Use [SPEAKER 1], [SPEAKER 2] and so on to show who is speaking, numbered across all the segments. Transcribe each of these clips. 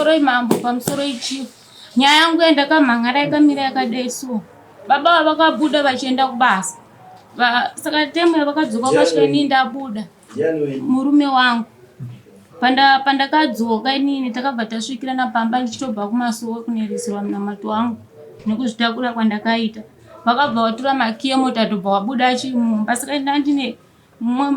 [SPEAKER 1] Pamusoro mambo, pamusoro ichifu. Nyaya yangu yandakamhan'ara yakamira yakadai so. Baba vakabuda vachienda kubasa. Saka temu yavakadzoka vakasvika inini ndabuda. Murume wangu. Panda pandakadzoka inini takabva tasvikirana pamba ndichitobva kumasowe kunoeresirwa munamato wangu nekuzvitakura kwandakaita. Vakabva vatora makiyi emota tobva wabuda achimumba saka ndandine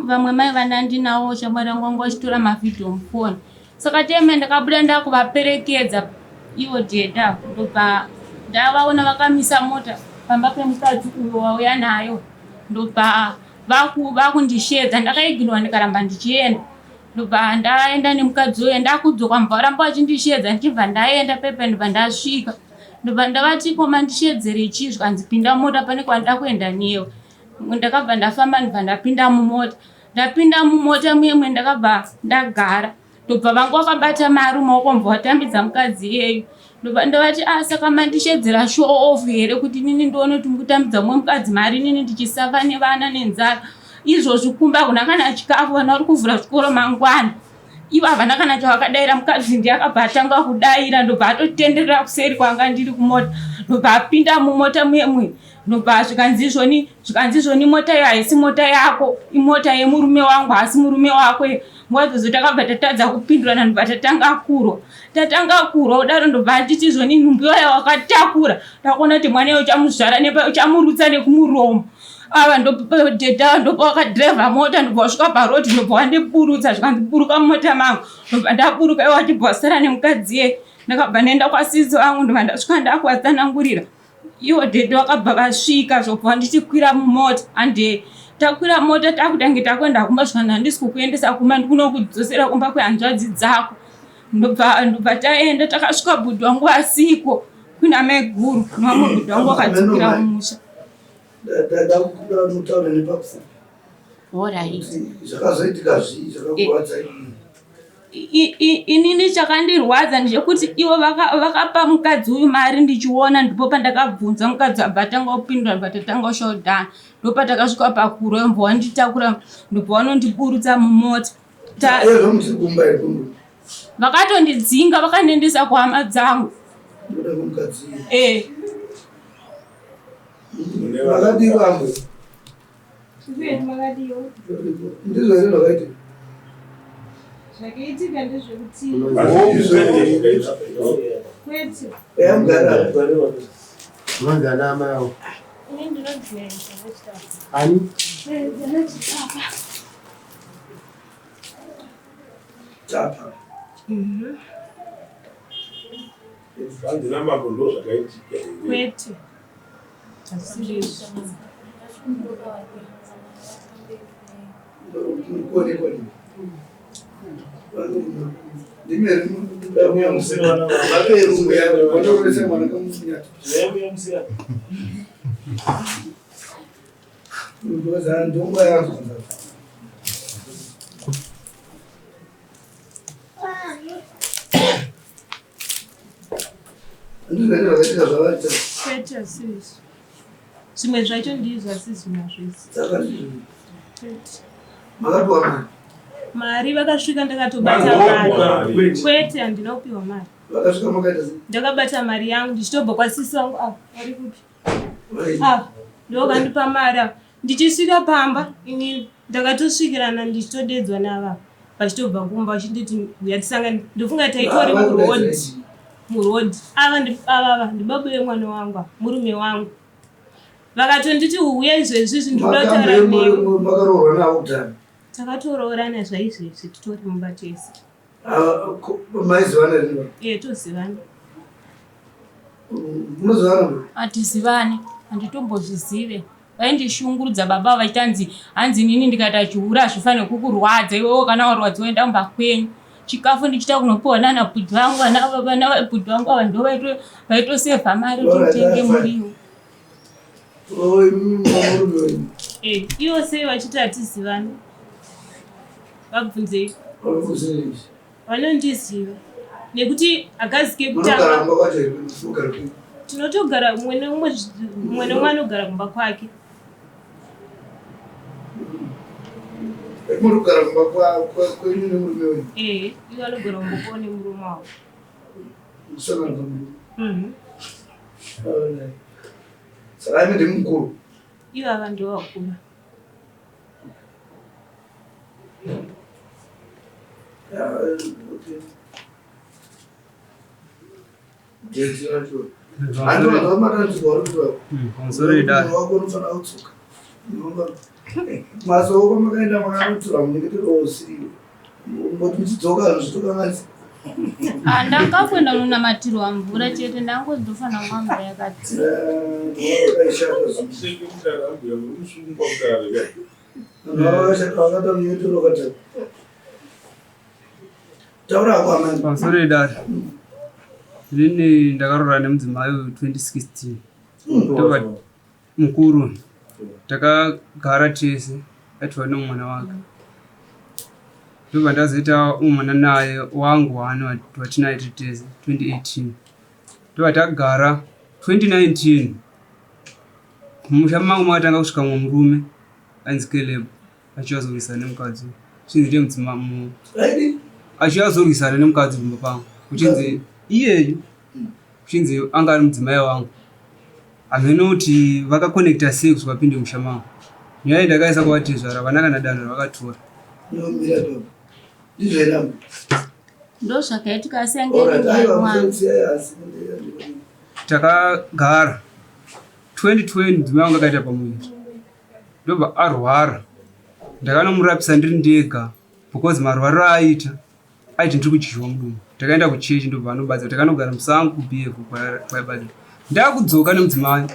[SPEAKER 1] vamwe mai vandandinawo shamwari yangu vanga vachitora mavhidhiyo mufoni saka teme ndakabuda ndakuvaperekedza ivo dhedha ndobva ndavaona vakamisa mota pamba pemukadzi uyo wauya nayo ndobva vakundishedza ndakaiginwa ndikaramba ndichienda ndobva ndaenda nemukadzi uyo ndakudzoka mubva varamba vachindishedza ndichibva ndaenda pepe ndobva ndasvika ndobva ndavati ko mandishedzere chii zvikanzi pinda mota pane kwandida kuenda newe ndakabva ndafamba ndobva ndapinda mumota ndapinda mumota muye muye ndakabva ndagara ndobva vanga vakabata mari mumaoko mubva watambidza mukadzi iyeyu ndobva ndavati ah saka mandishedzera show off here kuti inini ndione kuti mukutambidza mumwe mukadzi mari inini ndichisafa nevana nenzara izvozvi kumba hakuna kana chikafu vana vari kuvhura zvikoro mangwana ivo havana kana chavakadaira mukadzi ndiye akabva atanga kudaira ndobva atotenderera kuseri kwanga ndiri kumota ndobva apinda mumota muye muye ndobva zvikanzi izvoni zvikanzi izvoni mota iyo haisi mota yako imota yemurume wangu haasi murume wako nguva idzodzo takabva tatadza kupindurana ndobva tatanga kurwa tatanga kurwa kudaro ndobva anditi izvoni nhumbu iyoya wakatakura ndakuona kuti mwana iyo uchamuzvara nepa uchamurutsa nekumuromo ava ndodhedha ndopa wakadhiraivha mota ndobva wasvika paroad ndobva wandiburutsa zvikanzi buruka mumota mangu ndobva ndaburuka iwo achibva wasara nemukadzi iye ndakabva ndaenda kwasisi vangu ndobva ndasvika ndakuvatsanangurira Ivo dhedhi vakabva vasvika zvobva ndichikwira mumota and takwira mota takutange takuenda kumba zvikanzi handisi kukuendesa kumba ndikunokudzosera kumba kwehanzvadzi dzako ndobva ndobva taenda takasvika bhudhi wangu vasiko kuina maiguru nevamwe bhudhi wangu vakadzokera kumusha.
[SPEAKER 2] Ndakukumbira mutaure nepapfupi.
[SPEAKER 1] Horaiti.
[SPEAKER 2] Zvakazoitika zvii zvakakurwadzai?
[SPEAKER 1] Inini chakandirwadza ndechekuti ivo vakapa mukadzi uyu mari ndichiona ndipo pandakabvunza mukadzi abva atanga kupindura ndobva tatanga kushodhana ndopatakasvika pakuro ndobva wanditakura ndobva wanondiburutsa mumota vakatondidzinga vakandiendesa kuhama dzangu.
[SPEAKER 2] Eh. Vakadii vamwe? Ndizvo here zvakaitika?
[SPEAKER 3] Zvakaitika ndezvekuti kwete.
[SPEAKER 2] Eya mugara.
[SPEAKER 4] Unonzi ana amai avo. Ani?
[SPEAKER 2] Tapa.
[SPEAKER 5] Hanzi namambo ndozvakaitika here?
[SPEAKER 3] Kwete. Hazvisirizvo. Kwete hazvisirizvo. Zvimwe zvacho ndizvo asi zvimwe hazvisi. Kwete.
[SPEAKER 2] Makapiwa mari?
[SPEAKER 3] Mari vakasvika ndakatobata mari. Kwete handina kupiwa mari.
[SPEAKER 2] Vakasvika makaita sei?
[SPEAKER 3] Ndakabata mari yangu ndichitobva kwasisi vangu ava vari kupi? Ava ndovakandipa mari ava. Ndichisvika pamba inini ndakatosvikirana ndichitodedzwa nava vachitobva kumba vachinditi huya tisangane ndofunga taitori muroad muroad ava ava ndibaba vemwana wangu ava murume wangu vakatonditi huya izvezvi izvi ndinoda kutaura newe
[SPEAKER 2] makaroorwa navo kudhara
[SPEAKER 3] takatoroorana zvaizvezvi titori mumba tese
[SPEAKER 2] maizivana here
[SPEAKER 3] e tozivana
[SPEAKER 2] munozivana
[SPEAKER 1] hatizivani handitombozvizive Vaindishungurudza baba vachiti hanzi hanzi inini ndikaita chihure hazvifanirwe kukurwadza iwewe kana warwadziwa enda kumba kwenyu. Chikafu ndichiita kunopiwa nana bhudhi vangu vana vana bhudhi vangu ava ndo vaitosevha mari kuti utenge muriwo.
[SPEAKER 3] Eh, ivo sei vachiti hatizivani? Vabvunzei. Vanondiziva nekuti hakazi kekutanga. Tinotogara umwe neumwe umwe neumwe anogara kumba kwake.
[SPEAKER 2] Munogara kumba kwenyu nemurume wenyu?
[SPEAKER 3] Eh, ivo anogara kumba kwavo nemurume wavo.
[SPEAKER 2] Musangano pamurume. Saka imi ndimi mukuru.
[SPEAKER 3] Ivava ndivo vakuru.
[SPEAKER 2] Okay. Date racho. Handova matanzwa uri kutaura.
[SPEAKER 6] Pamusoro idare.
[SPEAKER 2] Wako unofanira kutsuka. Masoko kwamakaenda makanotura munyengetero usiriwo. Moti muchidzoka zvitokanganisa.
[SPEAKER 1] Ah, ndakakuenda kunonamatirwa mvura chete ndangozofanira kumwa mvura yakati.
[SPEAKER 2] Vakaishata zvinhu.
[SPEAKER 5] Musenge mudare ambuya muri musungwa mudare ka.
[SPEAKER 2] Vanhu vakashata vakata munyengetero wakataka. Taura hako amai.
[SPEAKER 6] Pamusoro idare. Inini ndakaroora nemudzimai uyu 2016. Ndobva mukuru takagara tese aitwa nemwana wake. Ndobva ndazoita umwe mwana naye wangu waano watinaye tiri tese 2018. Ndobva tagara 2019 mumusha mangu makatanga kusvika mumwe murume ainzi Caleb achiuya azorwisana nemukadzi uyu. Chinzi ndiye mudzima mu achiuya azorwisana nemukadzi kumba pangu kuchinzi iyeyu kuchinzi anga ari mudzimai wangu hameno kuti vakakonekta sei kuti vapinde musha mangu. Nyaya iyi ndakaisa kwavatezvara havana kana danho ravakatora.
[SPEAKER 2] Nomira baba. Ndizvo here ambuya?
[SPEAKER 1] Ndozvakaitika asi yange iri nyaya yemwana.
[SPEAKER 6] Takagara 2020 mudzimai wangu akaita pamuviri ndobva arwara ndakanomurapisa ndiri ndega because marwariro aaita aiti ndiri kudyiwa mudumbu takaenda kuchechi ndobva anobatsira takanogara musango kubf kwaibatsira ndakudzoka nemudzimai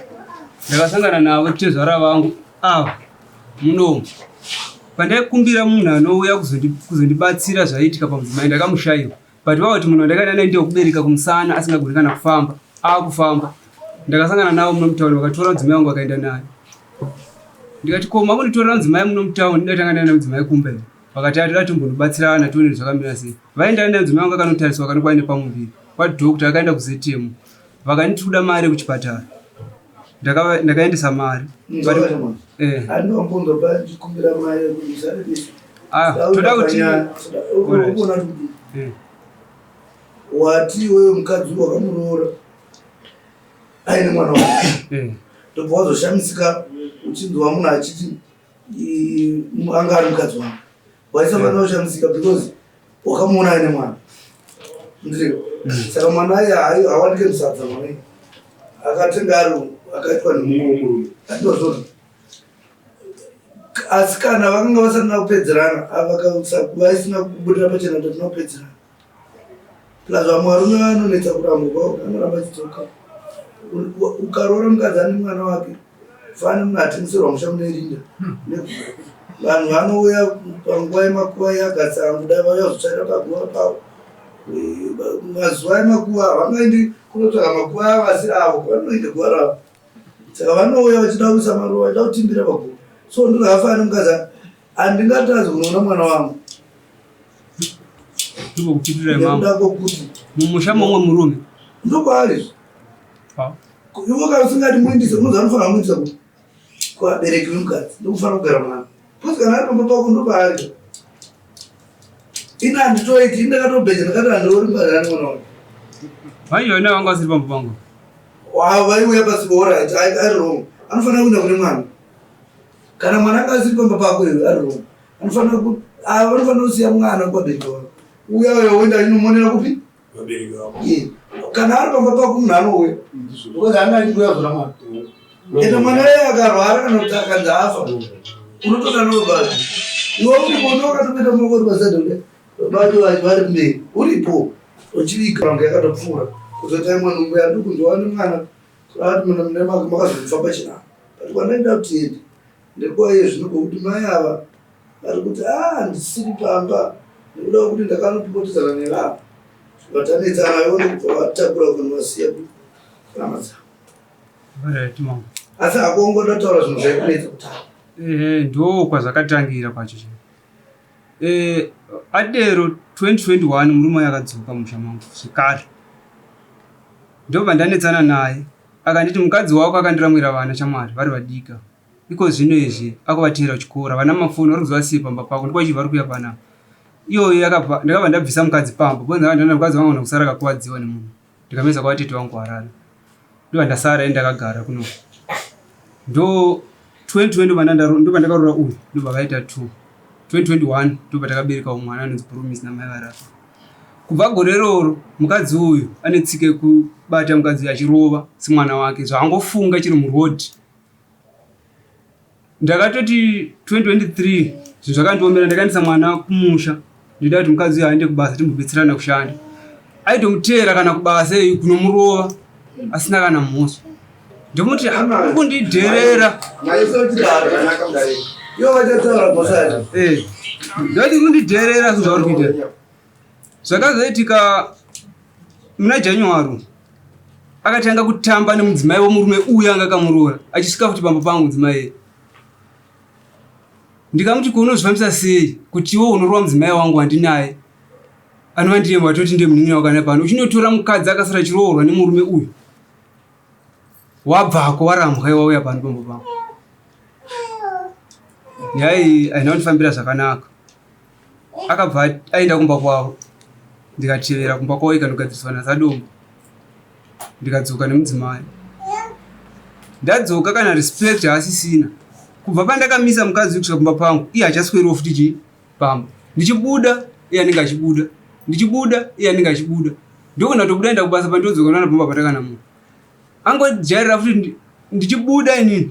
[SPEAKER 6] ndakasangana navo tezvara vangu ava munomu pandaikumbira munhu anouya kuzondibatsira zvaiitika pamudzimai ndakamushaiwa but vava kuti munhu wandakaenda naye ndiye wekubereka kumusana asingagoni kana kufamba akufamba ndakasangana navo muno mutauni vakatora mudzimai wangu vakaenda naye ndikati ko makunditorera mudzimai muno mutauni ndatanga ndaenda mudzimai kumba here vakati atoda tombonobatsirana tione zvakamira sei vaenda naye mudzimai wangu akanotariswa akanokwa aine pamuviri kwadhokta akaenda kuztm vakanditi kuda mari kuchipatara ndakaendesa mari eh. Ah, toda kuti eh.
[SPEAKER 2] Wati iwewe mukadzi wakamuroora aine mwana wake eh. Ndobva wazoshamisika uchinzwa munhu achiti anga ari mukadzi wangu waisafanira kushamisika because wakamuona aine mwana ndiri saka mwana aye hawanike musadza mwana iye akatenga ari akaitwa nemumwe murume andozvona asi kana vakanga vasina kupedzerana vaisina kubudira pachena kuti hatina kupedzerana plus vamwe varume vanonetsa kuramba anoramba achidzoka ukaroora mukadzi ane mwana wake fani munhu atengeserwa musha munerinda vanhu vanouya panguva yemakuva yagatsangu dai vauya kuzotsvaira paguva pavo mazuva emakuva havangaendi kunotsvaga makuva avo asiri avo vanoenda guva ravo saka vanouya vachida kuisa maruva vachida kutimbira paguva so ndozvakafanana nemukadzi handingatadzi kunoona mwana wangu
[SPEAKER 6] ndokupindura mambo
[SPEAKER 2] kwokuti
[SPEAKER 6] mumusha momwe murume
[SPEAKER 2] ndokwaari iwe kana usingadi muindise unozi anofanira kumuindisa ku kuvabereki vemukadzi ndokufanira kugara mwana because kana ari pamba pako ndopaari ini handitoiti ini ndakatobheja ndakati handiori mukadzi ani mwana wangu
[SPEAKER 6] vaiona vanga vasiri pamba pangu
[SPEAKER 2] vaiuya pasi orit ari wrong anofanira kuenda kune mwana kana mwana anga asiri pamba pako iwe ari wrong anofanira ku ava vanofanira kusiya mwana kuvabereki vavo uya uya woenda achinomonera kupi
[SPEAKER 5] Vabereki vako.
[SPEAKER 2] Ye. Kana ari pamba pako munhu anouya because haana achikuya zora mwana ende mwana iye akarwara kana kuti akanzi afa unotoda nobata iwe uripo unokatopinda mumaoko uri paside kudai baba vacho vari mberi uripo uchiviga vanga yakatopfuura kuzoti ai mwana mbuya ndiri kunzwa nemwana ati muna mune makazomufamba chinhano but kwandaida kuti tiende ndekuwa iye zvino kwekuti mai ava vari kuti a ah, handisiri pamba nekuda kwekuti ndakanopopotedzana nevanhu vatanetsana ivo ndokubva vatakura kunovasiya kuhama dzavo asi hakuongo ndataura zvinhu zvaikunetsa kutaura
[SPEAKER 6] ehe ndo kwazvakatangira kwacho eh, adero 2021 murume uyo akadzoka musha mangu zvekare ndobva ndanetsana naye akanditi mukadzi wako akandiramwira vana chamwari vari vadika Iko zvino izvi akuvateera kuchikoro havana mafoni vari kuzovasiye pamba pako ndiko vachibva vari kuuya panapa. Iyoyo yakabva ndakabva ndabvisa mukadzi pamba because ndakabva ndaona mukadzi wangu kusara akakuvadziwa nemunhu. Ndikamuisa kwatete wangu kuHarare. Ndobva ndasara ini ndakagara kuno. Ndo 2020 ndobva ndakaroora uyu ndobva vaita 2. 2021 ndobva takabereka mwana anonzi Promise namai vaRafa. Kubva gore iroro mukadzi uyu ane tsika yekubata mukadzi uyu achirova semwana wake zvaangofunga chiri muroad. Ndakatoti 2023 zvinhu zvakandiomera ndakaendesa mwana kumusha ndida kuti mukadzi uyu aende kubasa timbobetserana kushanda. Aitomuteera kana kubasa iyi kunomurova asina kana mhosva. Ndomuti kundidherera. Eh. Ndoti kundidherera zvauri kuita. Zvakazoitika muna January akatanga kutamba nemudzimai wemurume uyu anga akamuroora achisvika futi pamba pangu mudzimai ndikamuti ko unozvifambisa sei kuti iwe unorova mudzimai wangu wandinaye anova ndiye watoti ndiye munin'ina wakana pano uchinotora mukadzi akasara achiroorwa nemurume uyu wabvako warambwa iwe wauya pano pamba pangu nyaya iyi haina kundifambira zvakanaka akabva aenda kumba kwavo ndikatevera kumba kwavo ikanogadziriswa nasadombo ndikadzoka nemudzimai ndadzoka kana respect haasisina kubva pandakamisa mukadzi kusvika kumba pangu iye hachasweriwo futi chii pamba ndichibuda iye anenge achibuda ndichibuda iye anenge achibuda ndokona tobuda enda kubasa pandodzoka nana pamba patakana munhu angojairira futi ndichibuda inini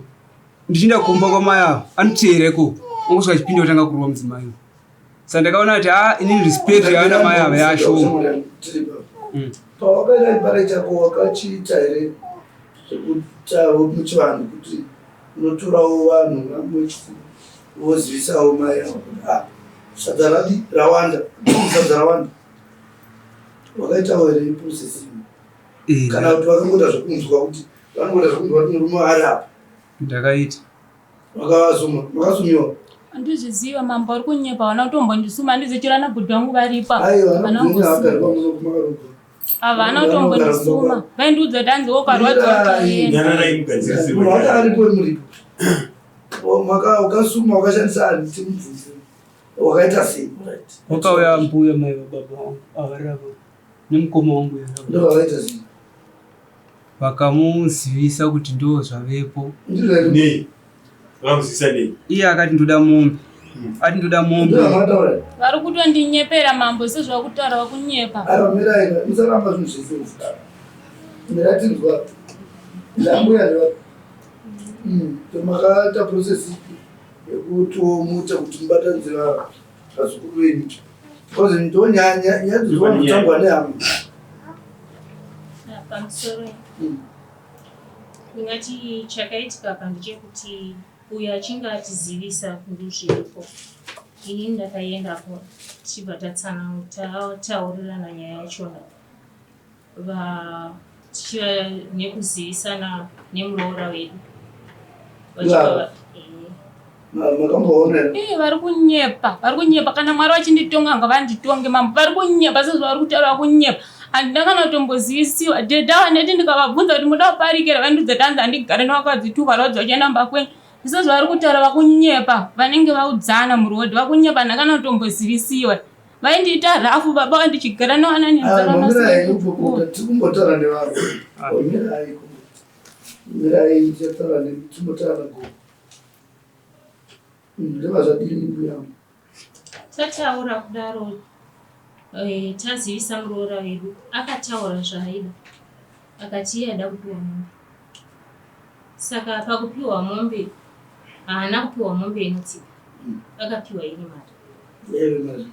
[SPEAKER 6] ndichienda kumba kwamai ava anoteera ikoko ongosvika achipinda kutanga kurova mudzimai sa ndakaona kuti a ah, inini respect yaana mai ava yashoma
[SPEAKER 2] mm. pawakaita chibare chako wakachiita here zvekutawo muchivanhu kuti unotorawo vanhu vamwe vozivisawo mai ava kuti ah, sadza radi rawanda sadza rawanda wakaitawo here process eh. kana kuti vakangoita zvekunzwa kuti vanongoita zvekunzwa kuti murume ari apa
[SPEAKER 6] Ndakaita.
[SPEAKER 2] Makavasuma, makasumiwa.
[SPEAKER 1] Andizviziva mambo ari kunyepa vana kutombondisuma handizivi chero ana bhudhi vangu varipa.
[SPEAKER 2] Aiwa, ana bhudhi vakagara muno kumakaruka.
[SPEAKER 1] Havana kutombondisuma. Vaindiudza kuti hanzi wokarwadziwa ukaenda.
[SPEAKER 5] Nyararai mugadzirise.
[SPEAKER 2] Munhu wacho aripo muripo. Maka ukasuma wakashandisa ani timubvunze. Wakaita sei? Right.
[SPEAKER 6] Wakauya mbuya mai vababa vangu avari ava nemukoma wangu yava.
[SPEAKER 2] Ndo vakaita sei?
[SPEAKER 6] Vakamuzivisa kuti ndo zvavepo.
[SPEAKER 5] Nei? Vamuzivisa nei?
[SPEAKER 6] Iye akati ndoda mombe. Ati ndoda mombe.
[SPEAKER 1] Vari kutondinyepera mambo sezvavakutaura vakunyepa.
[SPEAKER 2] Aiwa mirai musaramba zvinhu zvese kufara. Mirai tinzwa. Ndambuya ndiva. Mm, makaita process ipi yekuti muite kuti mubatanidze vazukuru venyu. Because ndo nyaya nyaya dzinotangwa nehama.
[SPEAKER 3] Pamusoro ndingati chakaitika apa ndechekuti uyo achinge atizivisa ndozviripo ini ndakaendapo tichibva tataurirana nyaya yachona tichiva nekuzivisana nemuroora wedu
[SPEAKER 1] Eh, vari kunyepa vari kunyepa kana mwari vachinditonga ngavanditonge mambo vari kunyepa sezvo vari kutaura kunyepa handina kana kutombozivisiwa dhedha vaneti ndikavabvunza kuti muda kuparikira vandiudza tanzi handigare nevakadzi tu varwadzi vachienda mumba kwenyu sezvo vari kutaura vakunyepa vanenge vaudzana muroad vakunyepa handina kana kutombozivisiwa vaindiita rafu baba vandichigara nevana
[SPEAKER 2] nenzaratikumbotaura nevanhu mirai mirai tichataura timbotaura nagogo ndeva zvadini mbuyangu
[SPEAKER 3] tataura kudaro eh, tazivisa muroora wedu akataura zvaaida akati iye ada kupiwa mombe saka pakupiwa mombe haana kupiwa mombe inotsika akapiwa iri mari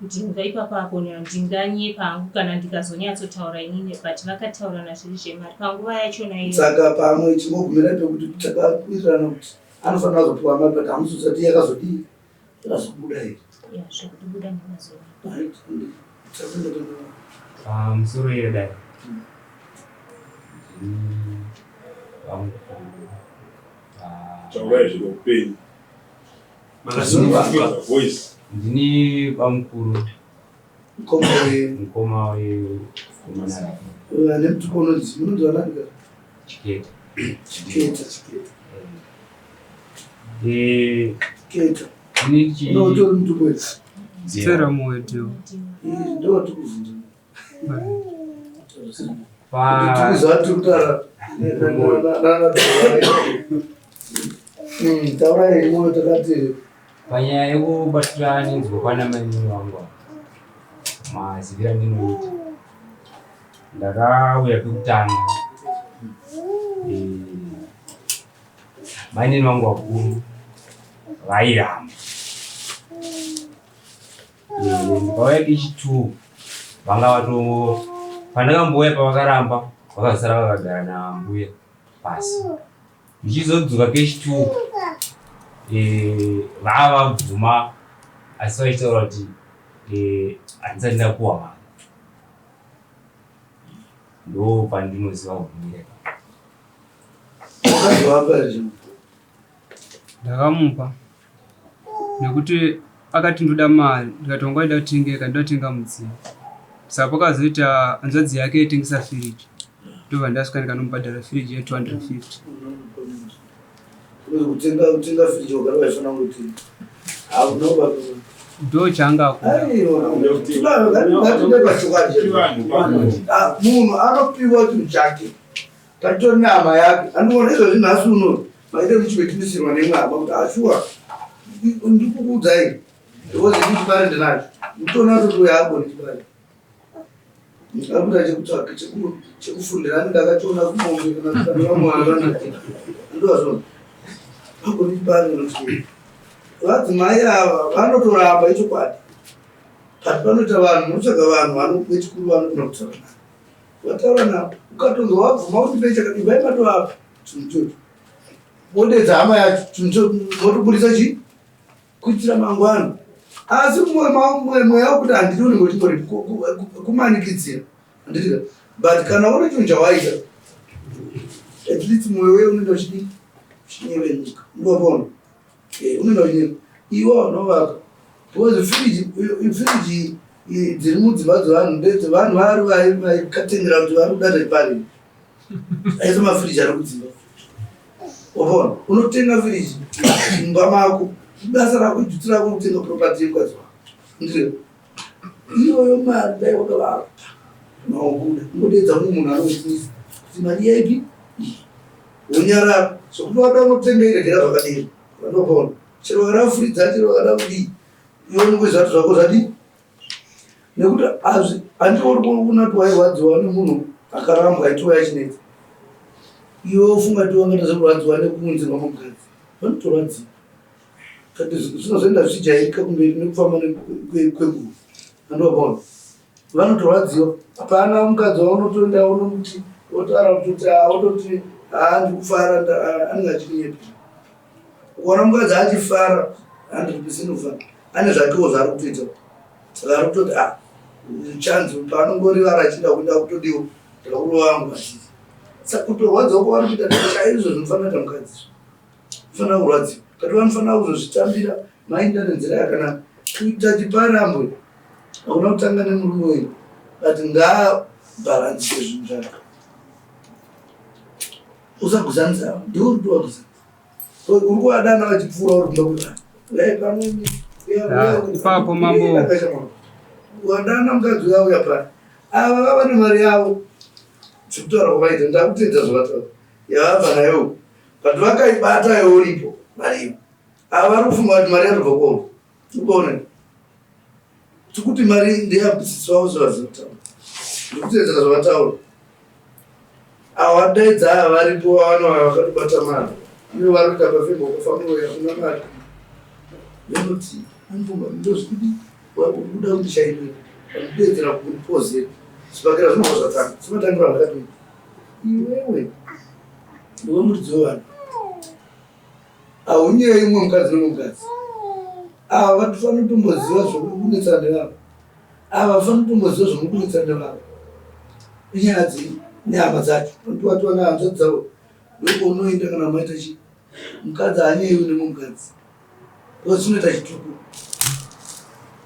[SPEAKER 3] Ndinga ipapo apo ndinganyepa hangu kana ndikazonyatsotaura inini but vakataurana zviri zvemari panguva yachona iyo.
[SPEAKER 2] Saka pamwe chingogumira pekuti takawirirana kuti anofanira kuzopiwa mari but hamusuzati yakazodii yakazobuda here?
[SPEAKER 3] Ya zvekubuda nemazuva.
[SPEAKER 2] Right.
[SPEAKER 7] Ah, musoro yedai. Vamukuru.
[SPEAKER 5] Taurai zvine upenyu. Voice.
[SPEAKER 7] Ndini bamukuru.
[SPEAKER 2] Mukoma we
[SPEAKER 7] mukoma we komana.
[SPEAKER 2] Ane mutupo unonzi unonzi wanani ka?
[SPEAKER 7] Chiketa.
[SPEAKER 2] Chiketa, chiketa.
[SPEAKER 7] Eh,
[SPEAKER 2] Chiketa.
[SPEAKER 7] Ini ndichi
[SPEAKER 2] Unotori mutupo here?
[SPEAKER 6] Tera moyo dewa.
[SPEAKER 2] Ndowatikuzinda.
[SPEAKER 7] Pa
[SPEAKER 2] Tikuzatutara taurai moyo takati
[SPEAKER 7] panyaya yekubatira nenzwa kwana mainini wangu apa, maziviro andinoita ndakauya pekutanga Eh, mainini vangu vakuru vairamba Eh, ndikauya kechi2 vanga vato pandakambouya pavakaramba vakazosara vakagara nambuya pasi ndichizodzoka kechi2 eh, vava vabvuma asi vachitaura kuti eh, handisati ndapuwa mari ndo pandinoziva kumira
[SPEAKER 2] wakazovapa here
[SPEAKER 6] Ndakamupa nekuti akati ndoda mari ndikati wanga waida kutengeka ndoda kutenga mudziyo. Saka pakazoita hanzvadzi yake yaitengesa firiji ndobva ndasvika ndikanomubhadhara firiji ye 250.
[SPEAKER 2] Kutenga kutenga firiji wakati waifanira kuti hauna
[SPEAKER 6] Ndo chaanga akuda.
[SPEAKER 2] Ah, munhu anopiwa chinhu chake tachitori nehama yake andiona izvozvi nhasi uno maite muchivetimisirwa nemwe hama kuti ashuwa ndikukuudzai because ini chipare ndinacho mutoona kuti uyo haagoni chipare akuita chekutsvaga chekufundira anenge akachiona kumombe kana kana vamwe vanhu ndozvona agoni chipare nokuti vadzimai ava vanotoramba ichokwadi but panoita vanhu munotsvaga vanhu vano vechikuru vanogona kutaura navo vataura navo ukatonzi wabvuma kuti ndine chakati vai matovapa chinhu chocho wodedza hama yacho chinhu cho motoburitsa chii kuitira mangwana asi mumwe mweya wekuti handidi unenge uchimbori kumanikidzira handitika but kana une chinhu chawaita at least mwoyo uye unoenda uchidii uchinyevenuka ndopona eh, unoenda uchinyevenuka iwe unovaka because firiji firiji dziri mudzimba dzevanhu ndedzevanhu vari vaikatengera kuti vari kuda repari aisa mafiriji ari kudzimba wapona unotenga firiji mumba mako basa rako iduti rako kutenga property yemukadzi wako ndiro iyoyo mari dai wakavapa maobuda ungodeedza mumwe munhu anokuisa kuti mari yaipi wonyarara sokuti wada unotenga iregera zvakadini vanopona chero vakada kufuridza chero vakada kudii iwe unongoziva kuti zvako zvadii nekuti azvi handiori kuona kuti wairwadziwa nemunhu akarambwa aitova yachinetsa iwe wofunga ti wanga tazokurwadziwa nekuunzirwa mukadzi vanotorwadziwa kati zvinozoenda zvichijairika kumberi nekufamba kwenguva andovapona vanotorwadziwa hapana mukadzi waunotoenda unomuti wotaura kutoti wototi haa ndikufara anenge achinyepa Ukaona mukadzi achifara 100% kufara ane zvakewo zvaari kutoita saka ari kutoti ah chanzi paanongorivara achida kuenda kutodiwa ndakurova vangu vazhinji saka kutorwadziwa kwavari kuita chaizvo zvinofanira kuita mukadzi zvinofanira kurwadziwa kati vanofanira kuzozvitambira mainda nenzira yakanaka kuita chiparambwe hakuna kutanga nemurume wenyu but ngaabharanzise zvinhu zvake usaguzanisa ndiwe uri kutovagusanisa uri kuvadana vachipfuura uri kumba
[SPEAKER 6] Ah, ipapo mambo.
[SPEAKER 2] wadana mukadzi uya uya pano ava vava nemari yavo zvekutaura kwavaita ndakutedza zvavataura yavabva nayo but vakaibata youripo mari iyo ava vari kufunga kuti mari yatobva kwauri ukuona tikuti mari ndeyabvisiswa vavo zvavazinotaura ndikutedzera zvavataura Awadaidza ava varipo vano ava vakatobata mari ivo vari kuita pafembo kufamba hakuna mari vanoti anofunga ndozvidi kuda kundishainira vanodedzera kundipozera zvibakera zvinobva zvatanga zvinotangira zvakadii iwewe ndiwe muridzi wevanhu haunyeyi umwe mukadzi nemumwe mukadzi ava vatofanira kutomboziva zvokunetsana nevavo Ava vafanira kutomboziva zvomukunetsana nevavo. Inyaya dzei nehama dzacho. Vanotowatiwa nehanzvadzi dzavo. Ndokounoenda kana maita chi mukadzi haanyeyiwi nemumwe mukadzi. Because chinoita chituko.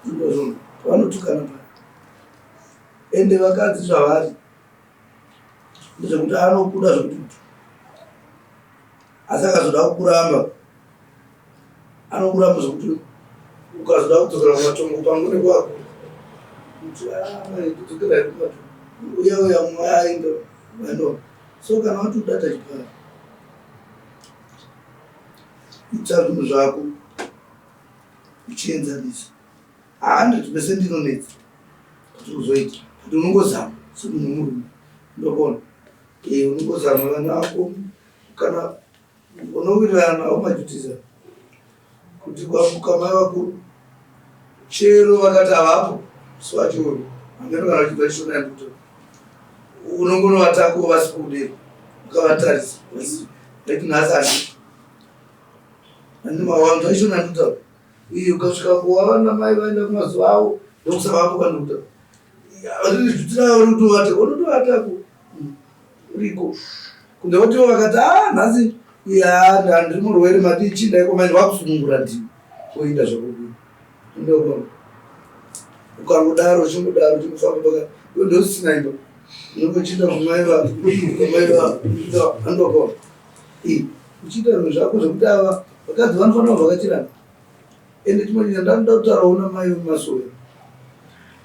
[SPEAKER 2] Ndozvona. Vanotukana paya. Ende vakadzi zvavari ndezvekuti anokuda zvekuti asi akazoda kukuramba anokuramba zvekuti Ukazoda kudzokera kumatongo pangu nekwako kuti ah, kudzokera kumatongo uya uya mumwe aenda ano so kana wati udata chipari ita zvinhu zvako uchienzanisa 100% inonetsa kuti uzoita but unongozama semunhu murume ndokona eh, unongozama vana vako kana Unowirirana navo majutiza kuti kwamuka mai vakuru chero vakati havapo musi wacho uyu hameno kana vachibva chishona yanduto unongonovatako vasipo kudero ukavatarisa vaiti nhasi handi handi mawanzo aishona yanduta iye ukasvika kuwava namai vaenda kumazuva avo ndokusavapo kanduta riri rikutovata unotovatako uriko kunze kuti vakati a ah, nhasi ya ndiri murwere madii chii ndaiko manje vakusunungura ndini oinda zvakudii ndokona ukangodaro uchingodaro uchingofamba paka iwe ndosina imba unenge uchiita kumai va kumai va andokona uchiita zvinhu zvako zvekuti ava vakadzi vanofanira kuvhakachirana Ende chimwe chinhu chandanoda kutaurawo namai vemumasowe,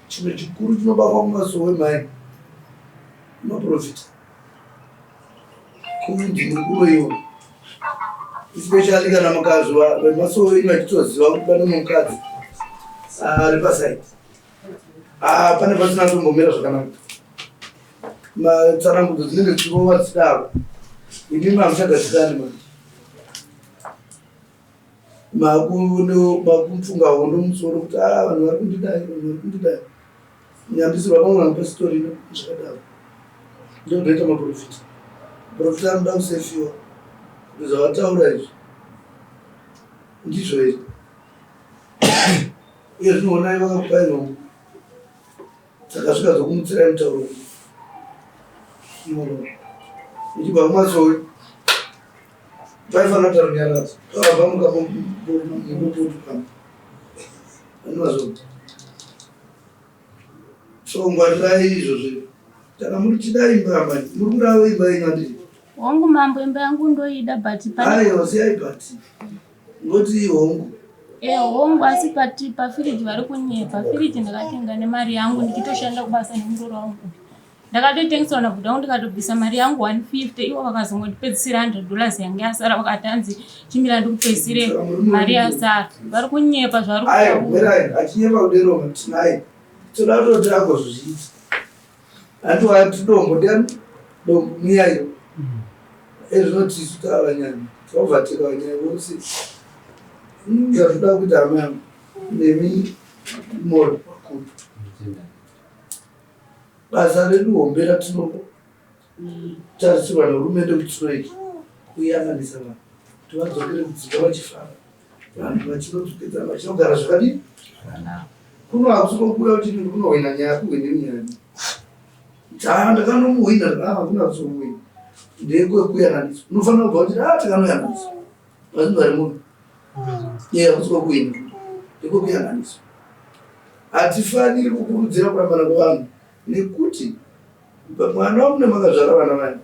[SPEAKER 2] chinhu chikuru chinobatwa mumasowe mai maprofita kunzi muri kuroiwa especially kana mukazwa vemasowe venyu vachitoziva kuti pane mukadzi ari pasaidi ah, pane pasina kutombomira zvakanaka matsanangudzo dzinenge dzichirova dzichidaro imi mamuchagadzikani manje Makufunga hondo musoro kuti ah, vanhu vari kundidai, vanhu vari kundidai. Nyambisirwa pamwe vanhu pasitorina zvakadaro. Ndokutoita maprofita. Maprofita anoda kusefiwa kuti zvavataura izvi ndizvo here. Uye zvino honai vakakupai nhombo dzakasvika dzokumutsirai mutauro uchibva kumasowe Vaifanira kutaura nyaradzo. Vabva mukamuputu pano. Anozvo. So ngwarirai izvo zvinhu. Kana muri chida imba amai, muri kuda imba yenyu handiti?
[SPEAKER 1] Hongu mambo imba yangu ndoida but
[SPEAKER 2] pane Aiwa siyai but. Ngoti hongu.
[SPEAKER 1] Eh hongu asi but pafiriji vari kunyepa. Firiji ndakatenga nemari yangu ndichitoshanda kubasa nemuroora wangu. Ndakatoitengesawo nabhuda wangu ndikatobvisa mari yangu 150 ivo vakazongondipedzisira 100 dollars yange yasara vakati hanzi chimira ndikupedzisire mari yasara. Vari kunyepa zvavari
[SPEAKER 2] kutaura. Mirai, achinyepa kudero tinaye. Toda kutoti agozviita. Hanti wati dombo ndiani? Dombo miyayo. Ezvino tisu tava nyanya. Tobva tikava nyanya vose. Zvatoda kuita hama yangu nemi moyo wakuru. Basa redu hombe ratinotarisirwa nehurumende kuti tinoita kuyananisa vanhu kuti vadzokere kudzimba vachifara, vanhu vachinodzokedzana vachinogara zvakadii. Kuno hakusi kokuuya uchiti ndikunohwina nyaya, kuhwine nyaya taa ndakanomuhwina ah, hakuna kuzomuhwina ndekuyananiswa unofanira kubva uchiti ah takanoyananiswa vazinhu vari muno iye hakusi kokuhwina ndekokuyananiswa Hatifaniri kukurudzira kurambana kwevanhu nekuti mwana wamune makazvara vana vani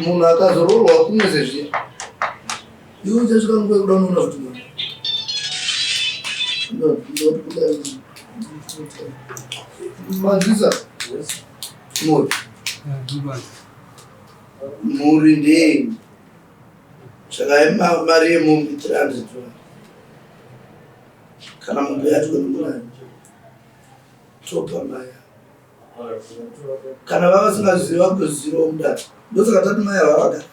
[SPEAKER 2] munhu akazoroorwa kumwe sezviya iwe uchasvika nguva yekuda unoona kuti mwana manzwisa mhuri mhuri ndeyenyu saka mari yemombe 300 kana mombe yacho kana topa mai kana vava vasingazivi vakutozivawo mudare ndosaka tati mai ava vagara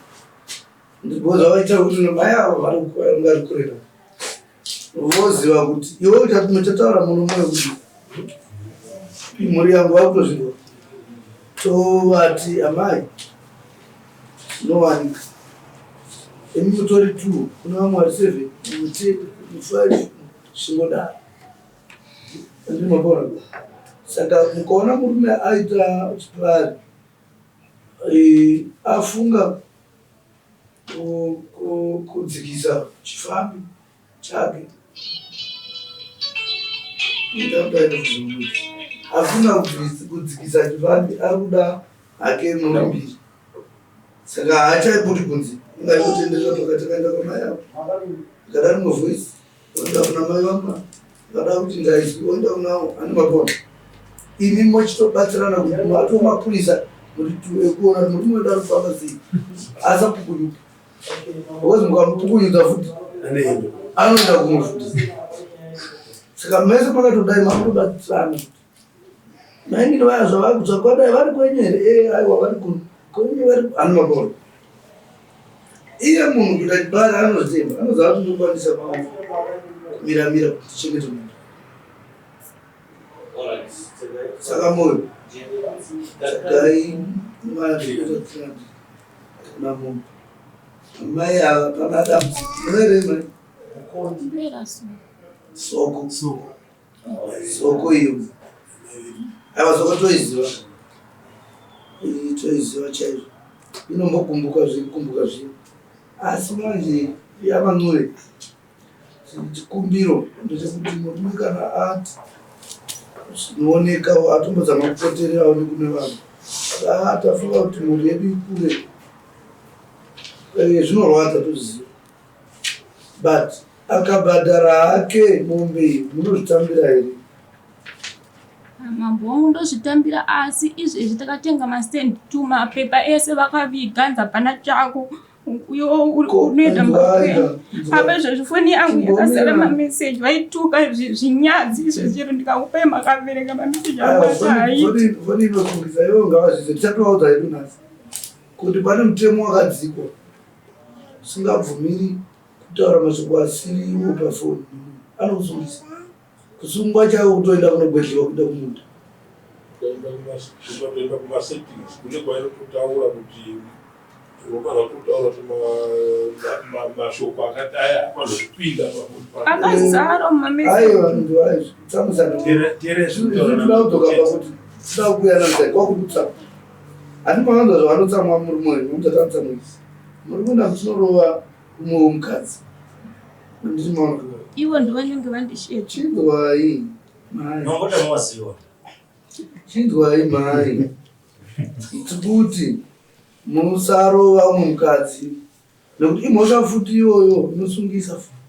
[SPEAKER 2] because vavaita kuti mai ava vari kurera voziva kuti iwe uchataura muno moyo kuti imhuri yangu vakutozviva tovati amai zvinowanika imi mutori two kune vamwe vari seven mute five zvingodaro andimabona saka mukaona murume aita chipari eh, afunga kudzikisa chifambi chake afuna kudzikisa chivambi ari kuda hake mombe mbiri saka haachaibudi kunze ungaitotenderera pakati akaenda kwamai avo akada rimwe voice Oenda kuna mai vangu vada kuti ndaizwi oenda kuna ane mapona. Imi mochitobatsirana kuti mato mapurisa muri ekuona kuti murume wedu ari kufamba sei asapukunyuka. Because mukamupukunyudza futi anoenda kumwe futi. Saka mese makatodai makutobatsirana. Mainini vaya zvavakutsva kwadai vari kwenyu here? Eh, aiwa vari kuno. Kwenyu vari anomakona. Iye munhu kuita chibari anozvitemba, anoziva kuti ndokwanisa kumira mira kuti tichengete munhu. Saka moyo tsvagai mari kuna munhu. Mai ava pana dambudziko. Munoerei mai? Soko. Soko. Soko iyo. Aiwa soko toiziva. Iyi toiziva chaizvo. Inombogumbuka zvikumbuka zviya. Asi manje yavanure chikumbiro ndechekuti murume kana ati zvinooneka atombozama kupotererawo nekune vanhu. Ah, tafunga kuti mhuri yedu ikure. Eh, zvinorwadza toziva. But Akabhadhara hake mombe iyi munozvitambira here?
[SPEAKER 1] Mambo wangu ndozvitambira asi izvezvi takatenga mastand two mapepa ese vakaviga nzi hapana chako uyo unoenda apa izvezvi foni yangu yakazara mameseji vaituka zvinyadzi izvezvi chero ndikakupai makaverenga mameseji angu
[SPEAKER 2] asaiti foni inosungisa ivo ngavazvize tichatovaudza hedu nhasi kuti pane mutemo wakadzikwa usingabvumiri Kutaura mashoko asiri iwo pafoni anokusungisa. Kusungwa chako kutoenda kunogwedliwa kuenda kumunda.
[SPEAKER 5] Ukatoenda kumasettings kune kwainototaura kuti unofanira kutotaura kuti mashoko akati aya afanira kupinda
[SPEAKER 1] akazara
[SPEAKER 2] mumamaiwa tsamusanatinoda kudzoka pakuti tinoda kuyananisa kwakutsamwa handi makanzwa zvavanotsamwa murume wenyu muchatamutsamwisa muri kuenda muchinorova Umwe womukadzi. Handiti maona.
[SPEAKER 1] Ivo ndovanenge vandishecha.
[SPEAKER 2] Chinzwai mai.
[SPEAKER 8] Nongoda mawaziwa.
[SPEAKER 2] Chinzwai mai. Tikuti musarova umwe mukadzi nekuti imhosva futi iyoyo inosungisa futi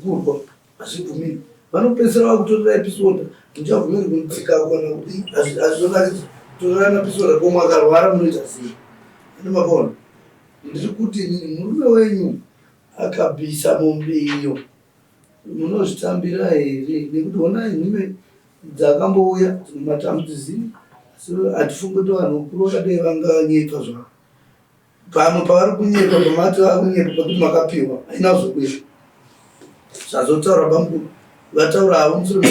[SPEAKER 2] kurwa hazvibvumirwi vanopedzisira vakutorera episode muchabvumirwi kumutsika kana kudii hazvizonakidzi kutorerana episode ko mwakarwara munoita sei ane makaona Ndiri kuti inini murume wenyu akabvisa mombe iyo munozvitambira here nekuti honai nhume dzakambouya dzimwe matamudzizivi asi hatifungi kuti vanhu vakuru vakadai vanganyepa zvavo pamwe pavari kunyepa pamati vakunyepa pekuti makapiwa haina kuzobuya zvazotaura bamukuru vataura havo musoro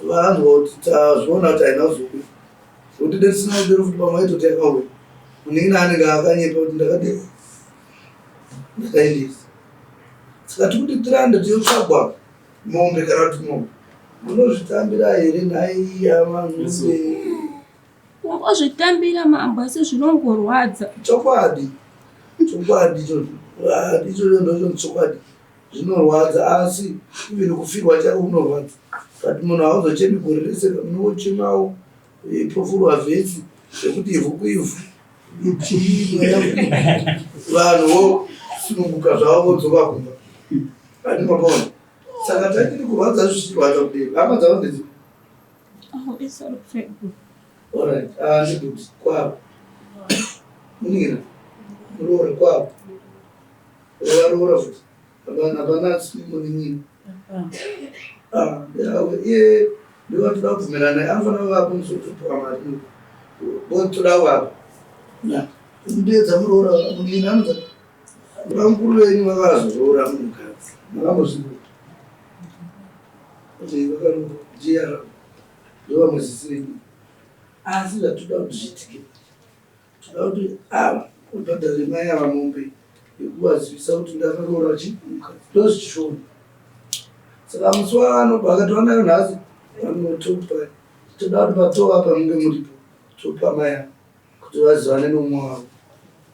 [SPEAKER 2] vanzwa kuti tazviona kuti haina kuzobuya Kuti dai tisina kudero futi pamwe aitoti yakauya. Munin'ina anenge akanyepa kuti ndakadero. Ndakaendesa. Saka tikuti tirande tiyotsvagwa mombe kana kuti mombe. Munozvitambira here nhai avanhu?
[SPEAKER 1] Kungozvitambira mambo asi zvinongorwadza.
[SPEAKER 2] Chokwadi. Chokwadi ichocho. Ah, ichocho ndocho chokwadi. Zvinorwadza asi even kufirwa chako kunorwadza. But munhu hauzochemi gore rese unochemawo ipofurwa vhesi zvekuti ivhu kuivhu vanhu vosununguka zvavo vodzoka kumba ati makaona saka tatiri kurwadza zvichirwadza kudei hama dzavo ndedzi Alright, ah, ndikuti kwavo munin'ina muroora kwavo varoora futi hapana hapana munin'ina ah, iye ndivo toda kubvumirana anofanira kuvapo musi wekutopiwa mari bo toda kuvapo mudeedza muroora munin'ina anodza vamukuru venyu vakazoroora munhukadzi makambozviona kuti vakaroora jr ndovamwe sisi venyu asi zvatoda kuti zviitike Toda kuti ava ubhadhare mai ava mombe yekuvazivisa kuti ndakaroora chi mukadzi ndozvichishoma. Saka musi waanobva akati wanayo nhasi vanotopa toda kuti patova apa munge muripo topa mai ava kuti vazivane nomumwe wavo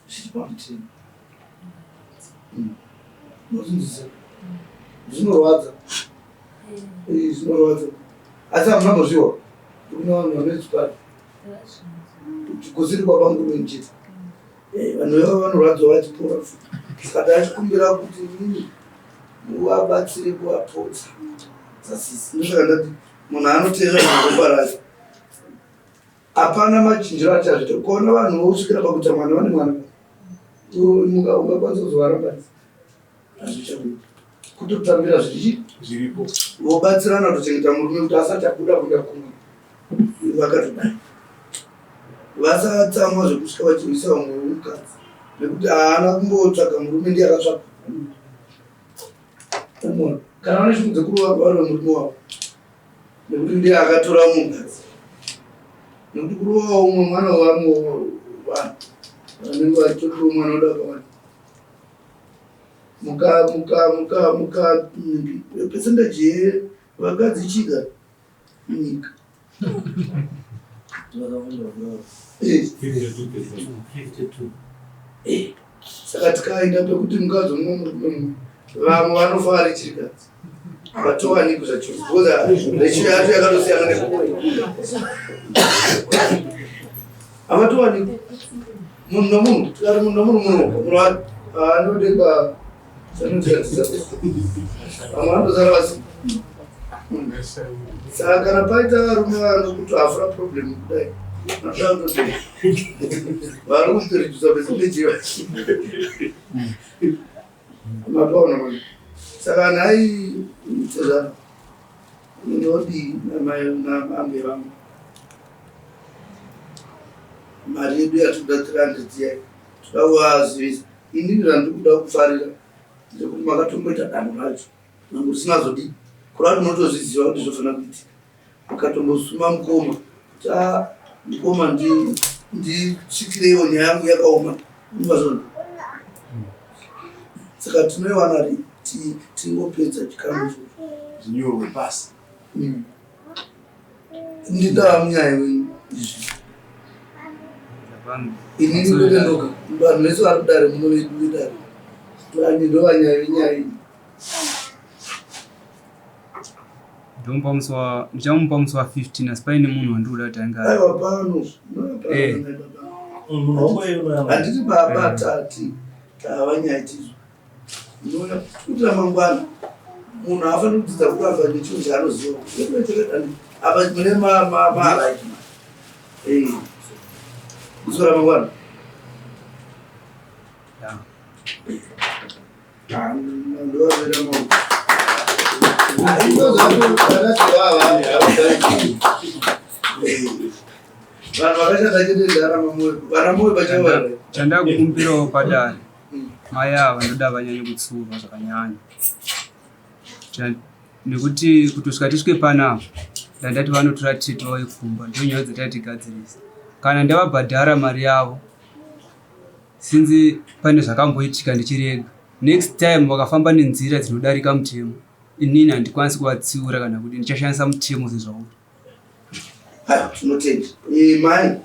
[SPEAKER 2] zviri pamutemo. Mozvinzwisisa? Zvinorwadza. Eh, zvinorwadza. Asi hamuna mbozviwa. Kune vanhu vanoitsvaka. Kusiri kwabva murume chete. Eh, vanhu vavo vanorwadziwa vachipora futi. Saka ndachikumbira kuti inini Muvabatsire kuvapotsa sasisi. Ndosaka ndati munhu anoteerera ropa racho. Hapana machinjiro achazviita. Ukaona vanhu vosvikira pakuita mwana vane mwana. Ungakwanisa kuzovarambanisa. Hazvichabudi. Kutotambira zviri
[SPEAKER 5] zviripo.
[SPEAKER 2] Vobatsirana kutochengeta murume kuti asati abuda kuenda kumwe. Vakatodai. Vasatsamwa zvekusvika vachirwisa vamwe vemukadzi. Nekuti haana kumbotsvaga murume ndiye akatsvaga. Unoona? Kana vane shungu dzekurova varove murume wavo. Nekuti ndiye akatora mukadzi. Nekuti kurovawo umwe mwana wevamwe vanhu. Vanenge vachitotiwo mwana oda kawanda. Muka muka muka muka percentage yevakadzi chika munyika. Eh. Eh. Saka tikaenda pekuti mukadzi umwe murume mumwe vamwe vanofa vari chirikadzi havatowanikwi zvachose because ratio yacho yakatosiyana nekuti havatowanikwi munhu nomunhu tikati munhu nomunhu munhu munhu anodeka vamwe vanotozara vasina saka kana paita varume vanokuti hafura problem kudai vanoda kutoti vari kutoredusa percentage mapaona manje saka nhai tezvara ndodii namambe vangu mari yedu yatikuda 300 iya toda kuvazivisa inini zvandiri kuda kufarira ndekuti makatomboita danho racho nangu risina zodii kureva kuti munotozviziva kuti zvofanira kuitika mukatombosuma mukoma kuti a ah, mukoma ndisvikireiwo nyaya yangu yakaoma mazona saka tinoiwana tingopedza chikamu ichocho
[SPEAKER 4] zvinyorwe pasi
[SPEAKER 2] hmm. Ndindaa munyaya wenyu izvi. Inini kwete ndoga. Vanhu vese vari kudare muno vedu vedare. Vanhu ndovanyaya venyaya iyi.
[SPEAKER 6] Ndomupa musi wa ndichamupa musi wa 15 asi paine munhu wandiri kuda kuti ange ari.
[SPEAKER 2] Aiwa pano.
[SPEAKER 6] Eh.
[SPEAKER 2] Handiti baba tati tava nyaya tizvo. Unoona kuti ramangwana munhu haafaniri kudzidza kuramba nechinhu chaanoziva. Apa mune marit zuva ramangwana. Ndovavera maoko. Vanhu vakashata chete vana moyo pachavo.
[SPEAKER 6] Chandakukumbirawo padare Mai ava ndoda vanyanye kutsiurwa zvakanyanya nekuti kutosvika tisvike panapa ndandati vanotora tete vauye kumba ndonyaya dzataitigadzirisa kana ndavabhadhara mari yavo since pane zvakamboitika ndichirega next time vakafamba nenzira dzinodarika mutemo inini handikwanisi kuvatsiura kana kuti ndichashandisa mutemo sezvauri
[SPEAKER 2] Tinotenda. Eh, mai.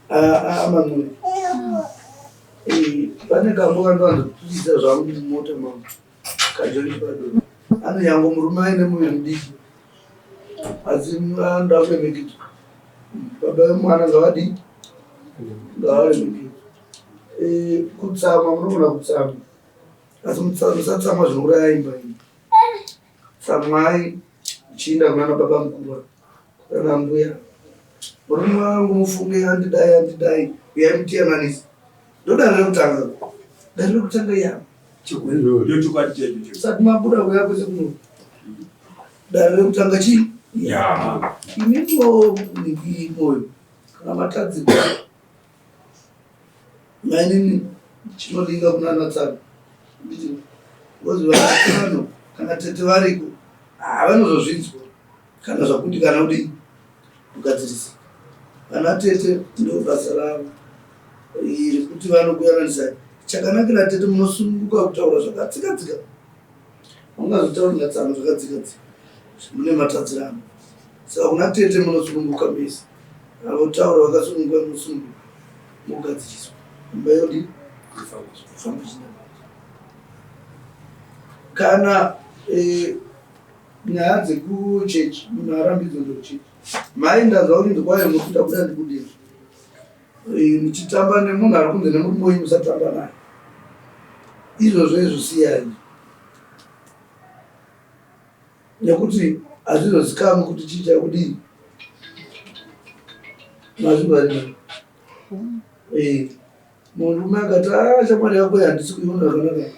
[SPEAKER 2] Ah, ah, mamwe. Eh, pane kambo kandowanzotiza zvangu mumota mangu. Kajoni pado. Anonyango murume aine muviri mudiki. Asi anoda kuremekedzwa. Baba vemwana ngavadii? Ngavaremekedzwe. Eh, kutsamwa munogona kutsamwa. Asi musatsamwa zvinouraya imba iyi. Tsamwai muchiinda kunana baba mukuru kunana mbuya. Murume wangu mufunge andidai andidai uyai mutiyananise. Ndodare rekutanga. Dare rekutanga ya.
[SPEAKER 5] Ndochokwadi chaicho
[SPEAKER 2] icho. Sati mabuda kuya kwese kuno. Dare rekutanga chii?
[SPEAKER 5] Ya.
[SPEAKER 2] Imimiwo moyo kana matadzirwa Mainini chinodinga kunana tsano because vanatsano kana tete variko havanozozvinzwa kana zvakundikana kudii kugadzirisa vana tete ndo basa ravo iri kuti vanokuyananisa chakanakira tete munosununguka kutaura zvakatsika tsika ungazotaura natsano zvakadzika dzika mune matadzirano saka kuna tete munosununguka mese avotaura vakasununguka munosununguka mogadziriswa imba yodi famba kana eh, nyaya dzekuchechi munhu arambidzwa ndokuchechi mai ndanzwa kuti ndikwayo mukuita kuda ndikudii eh, muchitamba nemunhu ari kunze nemurume wenyu musatamba naye izvozvo izvo siyai. Nekuti hazvizozikamwi kuti chii chakudii. Mazvinzwa here? Eh, murume akati ah, shamwari yako handisi kuiona zvakanaka.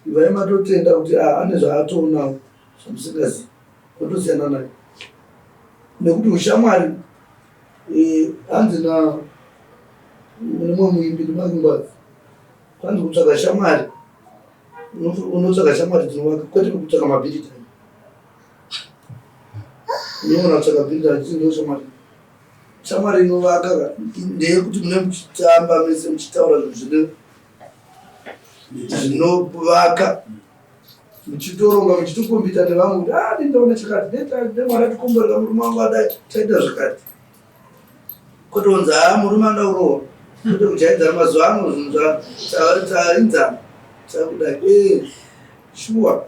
[SPEAKER 2] Ibvai matotenda kuti ah, ane zvaatoonawo zvamusingazivi. Otosiyana naye. Nekuti ushamwari eh, hanzi na mumwe muimbi ndiMakingwazi kwanzi kutsvaga shamwari unotsvaga shamwari dzinovaka kwete kutsvaga mabhiridha unoona kutsvaga bhiridha ndo shamwari shamwari inovaka ndeyekuti mune muchitamba mese muchitaura zvinhu zvinovaka muchitoronga muchitokombita nevamwe kuti ah ndindaona chakati nemwari atikomborera murume wangu adai taita zvakati Kutonzi haa murume anoda kurohwa kwete kujaidzana mazuva ano zvinhu tainzana takudai ee eh, shuwa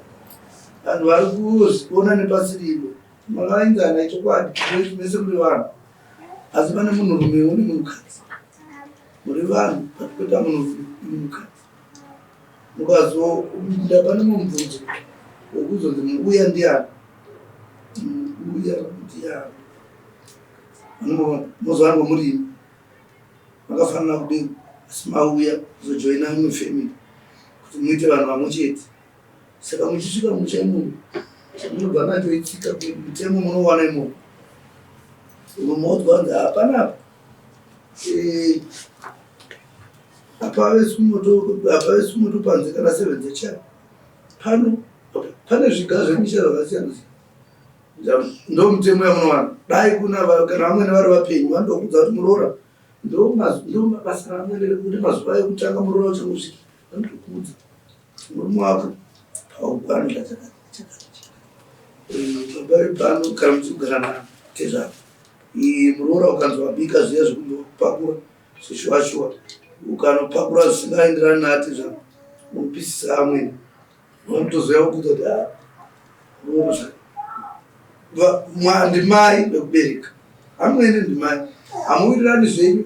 [SPEAKER 2] vanhu vari kuzviona nepasi rino makainzana ichokwadi mese muri vanhu asi pane munhurume une munhukadzi muri vanhu but kweta munhurume munhukadzi mukazoda pane mumubvunzo wekuzonzi muuya ndiani muuya ndiani Mozowanwa muri imi makafanana kudini asi mauya kuzojoina imwe family kuti muite vanhu vamwe chete saka muchisvika musha imomo chamunobva nacho itsika mutemo munowana imomo unomoudzwa kunzi hapana apa eh, hapaveswi moto panze kana seven dzechai pano pane zviga zvemisha zvakasiyana siyana Ndomutemo yamunowana dai kuna kana vamwene vari vapenyu vanotokudza kuti muroora ndomabasa ramwene rekuti mazuva ekutanga muroora uchangosvika vanotokudza murume wako paukwanira chakati chakati baba vepano kana muchigara navo tezvaro muroora ukanzi wabika zviya zvekupakura zveshuwa shuwa ukanopakura zvisingaenderani natezvaro unopisisa amwene Vanotozoya kukuudza kuti ah, ndimai vekubereka amwene ndimai hamuwirirani zvenyu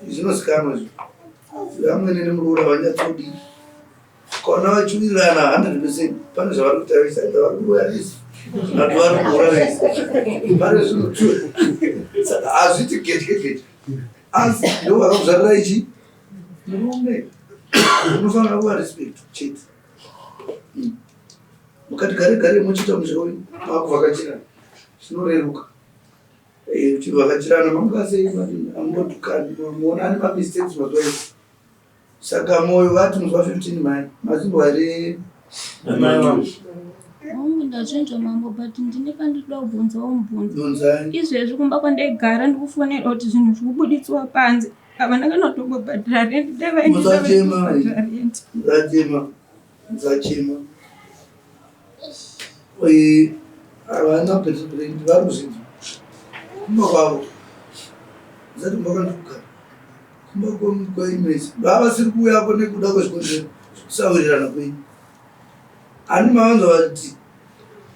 [SPEAKER 2] zvinozikanwa izvo amwene nemuroora vanyatsodii ukaona vachiwirirana 100 percent pane zvavari kuita vese aita vari kuroya vese kana kuti vari kuhura vese pane zvinhu saka hazviti gedye gedye asi ndo vakakuzvarira ichi murume unofanira kuva respect chete Mukati gare gare mochiita musha wenyu makuvhakachirana zvinoreruka. Eh, uchivhakachirana mamuka sei amumbodukani muona ane mamistakes mazuva ese. Saka moyo vati musi wa 15 mai mazimbwa here amai vangu.
[SPEAKER 1] Hongu ndazvinzwa mambo but ndine pandinoda kubvunzawo mubvunzo.
[SPEAKER 2] Bvunzai.
[SPEAKER 1] Izvezvi kumba kwandaigara ndikufonera kuti zvinhu zvikubuditsiwa panze. Havana kana kutombobhadhara rent. Dai vaendesa
[SPEAKER 2] Musachema.
[SPEAKER 1] vaitobhadhara rent.
[SPEAKER 2] Musachema. Musachema. Eh, havana bhadhara rent vari kuzvinzwa. Kumba kwavo. Musati kumba kwandikugara. Kumba kwenyu mese. Vavasiri kuuyako nekuda kwezvikonzero zvekusawirirana kwenyu. Ani mavanzwa vati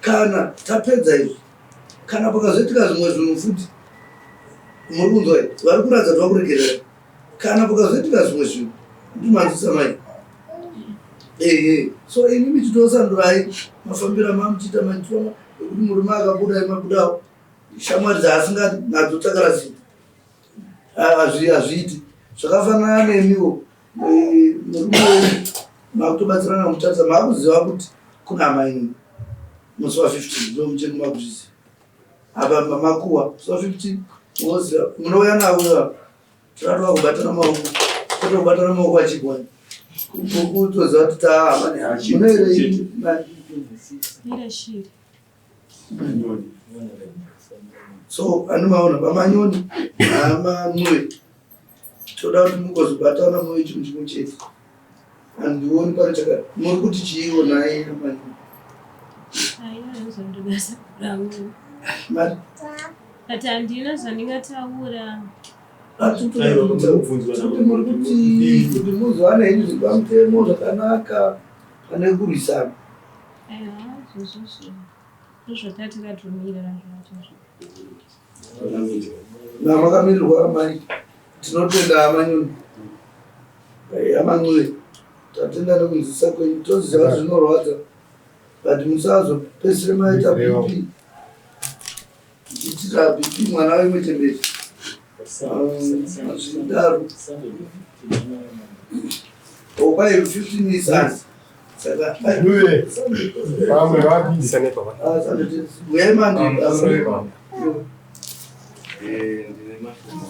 [SPEAKER 2] kana tapedza izvi kana pakazoitika zvimwe zvinhu futi muri kunzwa here vari kuratidza kuti vakuregerera kana pakazoitika zvimwe zvinhu ndimanzwisa mai ehe so imi michitosandurai mafambiro amamuchiita maitwa ekuti murume akabuda imabudawo shamwari dzaasingadi nadzo tsakarazinda hazviiti zvakafanana nemiwo eh, murume wenyu makutobatsirana mutarisa makuziva kuti kuna amainini musi wa 15 ndo mucheni makuzviziva apa makuwa musi wa 15 moziva munouya navo ivavo tinatoa kubatana maoko kwete kubatana maoko achigwa kutoziva kuti taahama nehama munoerei
[SPEAKER 3] Mira shiri.
[SPEAKER 2] So anomaona vamanyoni hamanwe toda kuti mugozobatana muve chinhu chimwe chete handioni pane chaka muri kuti chiiwo naye amanyoni
[SPEAKER 3] But handina zvandingataura.
[SPEAKER 2] Kuti muri kuti kuti muzowana henyu zviri pamutemo zvakanaka pane kurwisana.
[SPEAKER 3] Aiwa, zvozvozvo. Ndozvatakatomira zvacho.
[SPEAKER 2] Namakamirirwa amai tinotenda amanyoni amanyoni tatenda nekunzwisisa kwenyu toziva kuti zvinorwadza but musazopedzisire maita bp. kuitira BP mwana wemwe chembere. Zvidaro. Okwai 15 years. Saka
[SPEAKER 4] Vamwe vapi?
[SPEAKER 2] uyai mandi.
[SPEAKER 7] Ndine mashoko.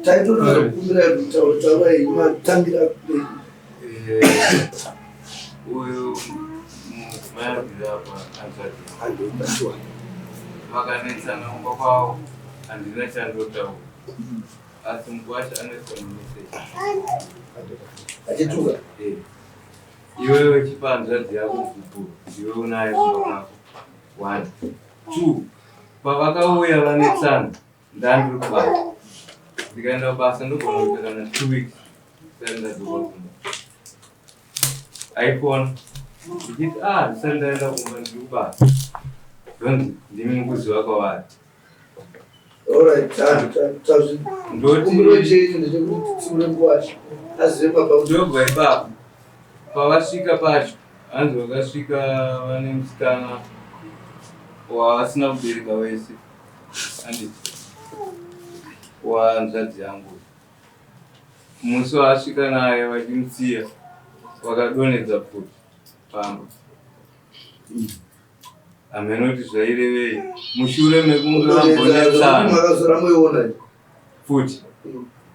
[SPEAKER 2] Taitoda kukumbira kutaura taurai matangira kudei.
[SPEAKER 7] Uyu mudzimai ari apa hanzvadzi vakanetsana kumba kwavo, handina chandotaura, asi mukwasha anoiswa mumeseji
[SPEAKER 2] Achituka.
[SPEAKER 7] Iwewe chipa hanzvadzi yako gupuro, ndiwe unaye kumba kwako. One, two, pavakauya vanetsana, ndandiri kubasa. Ndikaenda kubasa ndogona kuita kana 2 weeks ndisati ndadzoka kumba. Aifona ndichiti, "Ah, ndisati ndaenda kumba, ndiri kubasa." Ndonzi ndimi mukuziva kwavari.
[SPEAKER 2] Alright, tazvi. Kumbiro
[SPEAKER 7] Ndoti
[SPEAKER 2] chenyu ndechekuti titsiure mukwasha azive baba kuti
[SPEAKER 7] Ndobva ipapo pavasvika pacho, hanzi vakasvika vane musikana wavasina kubereka wese, handiti, wahanzvadzi yangu. Musi waasvika naye vachimusiya, vakadonhedza pfuti pamba. Hameno kuti zvairevei mushure mekunge vambonetsana.
[SPEAKER 2] Makazora muiona.
[SPEAKER 7] Pfuti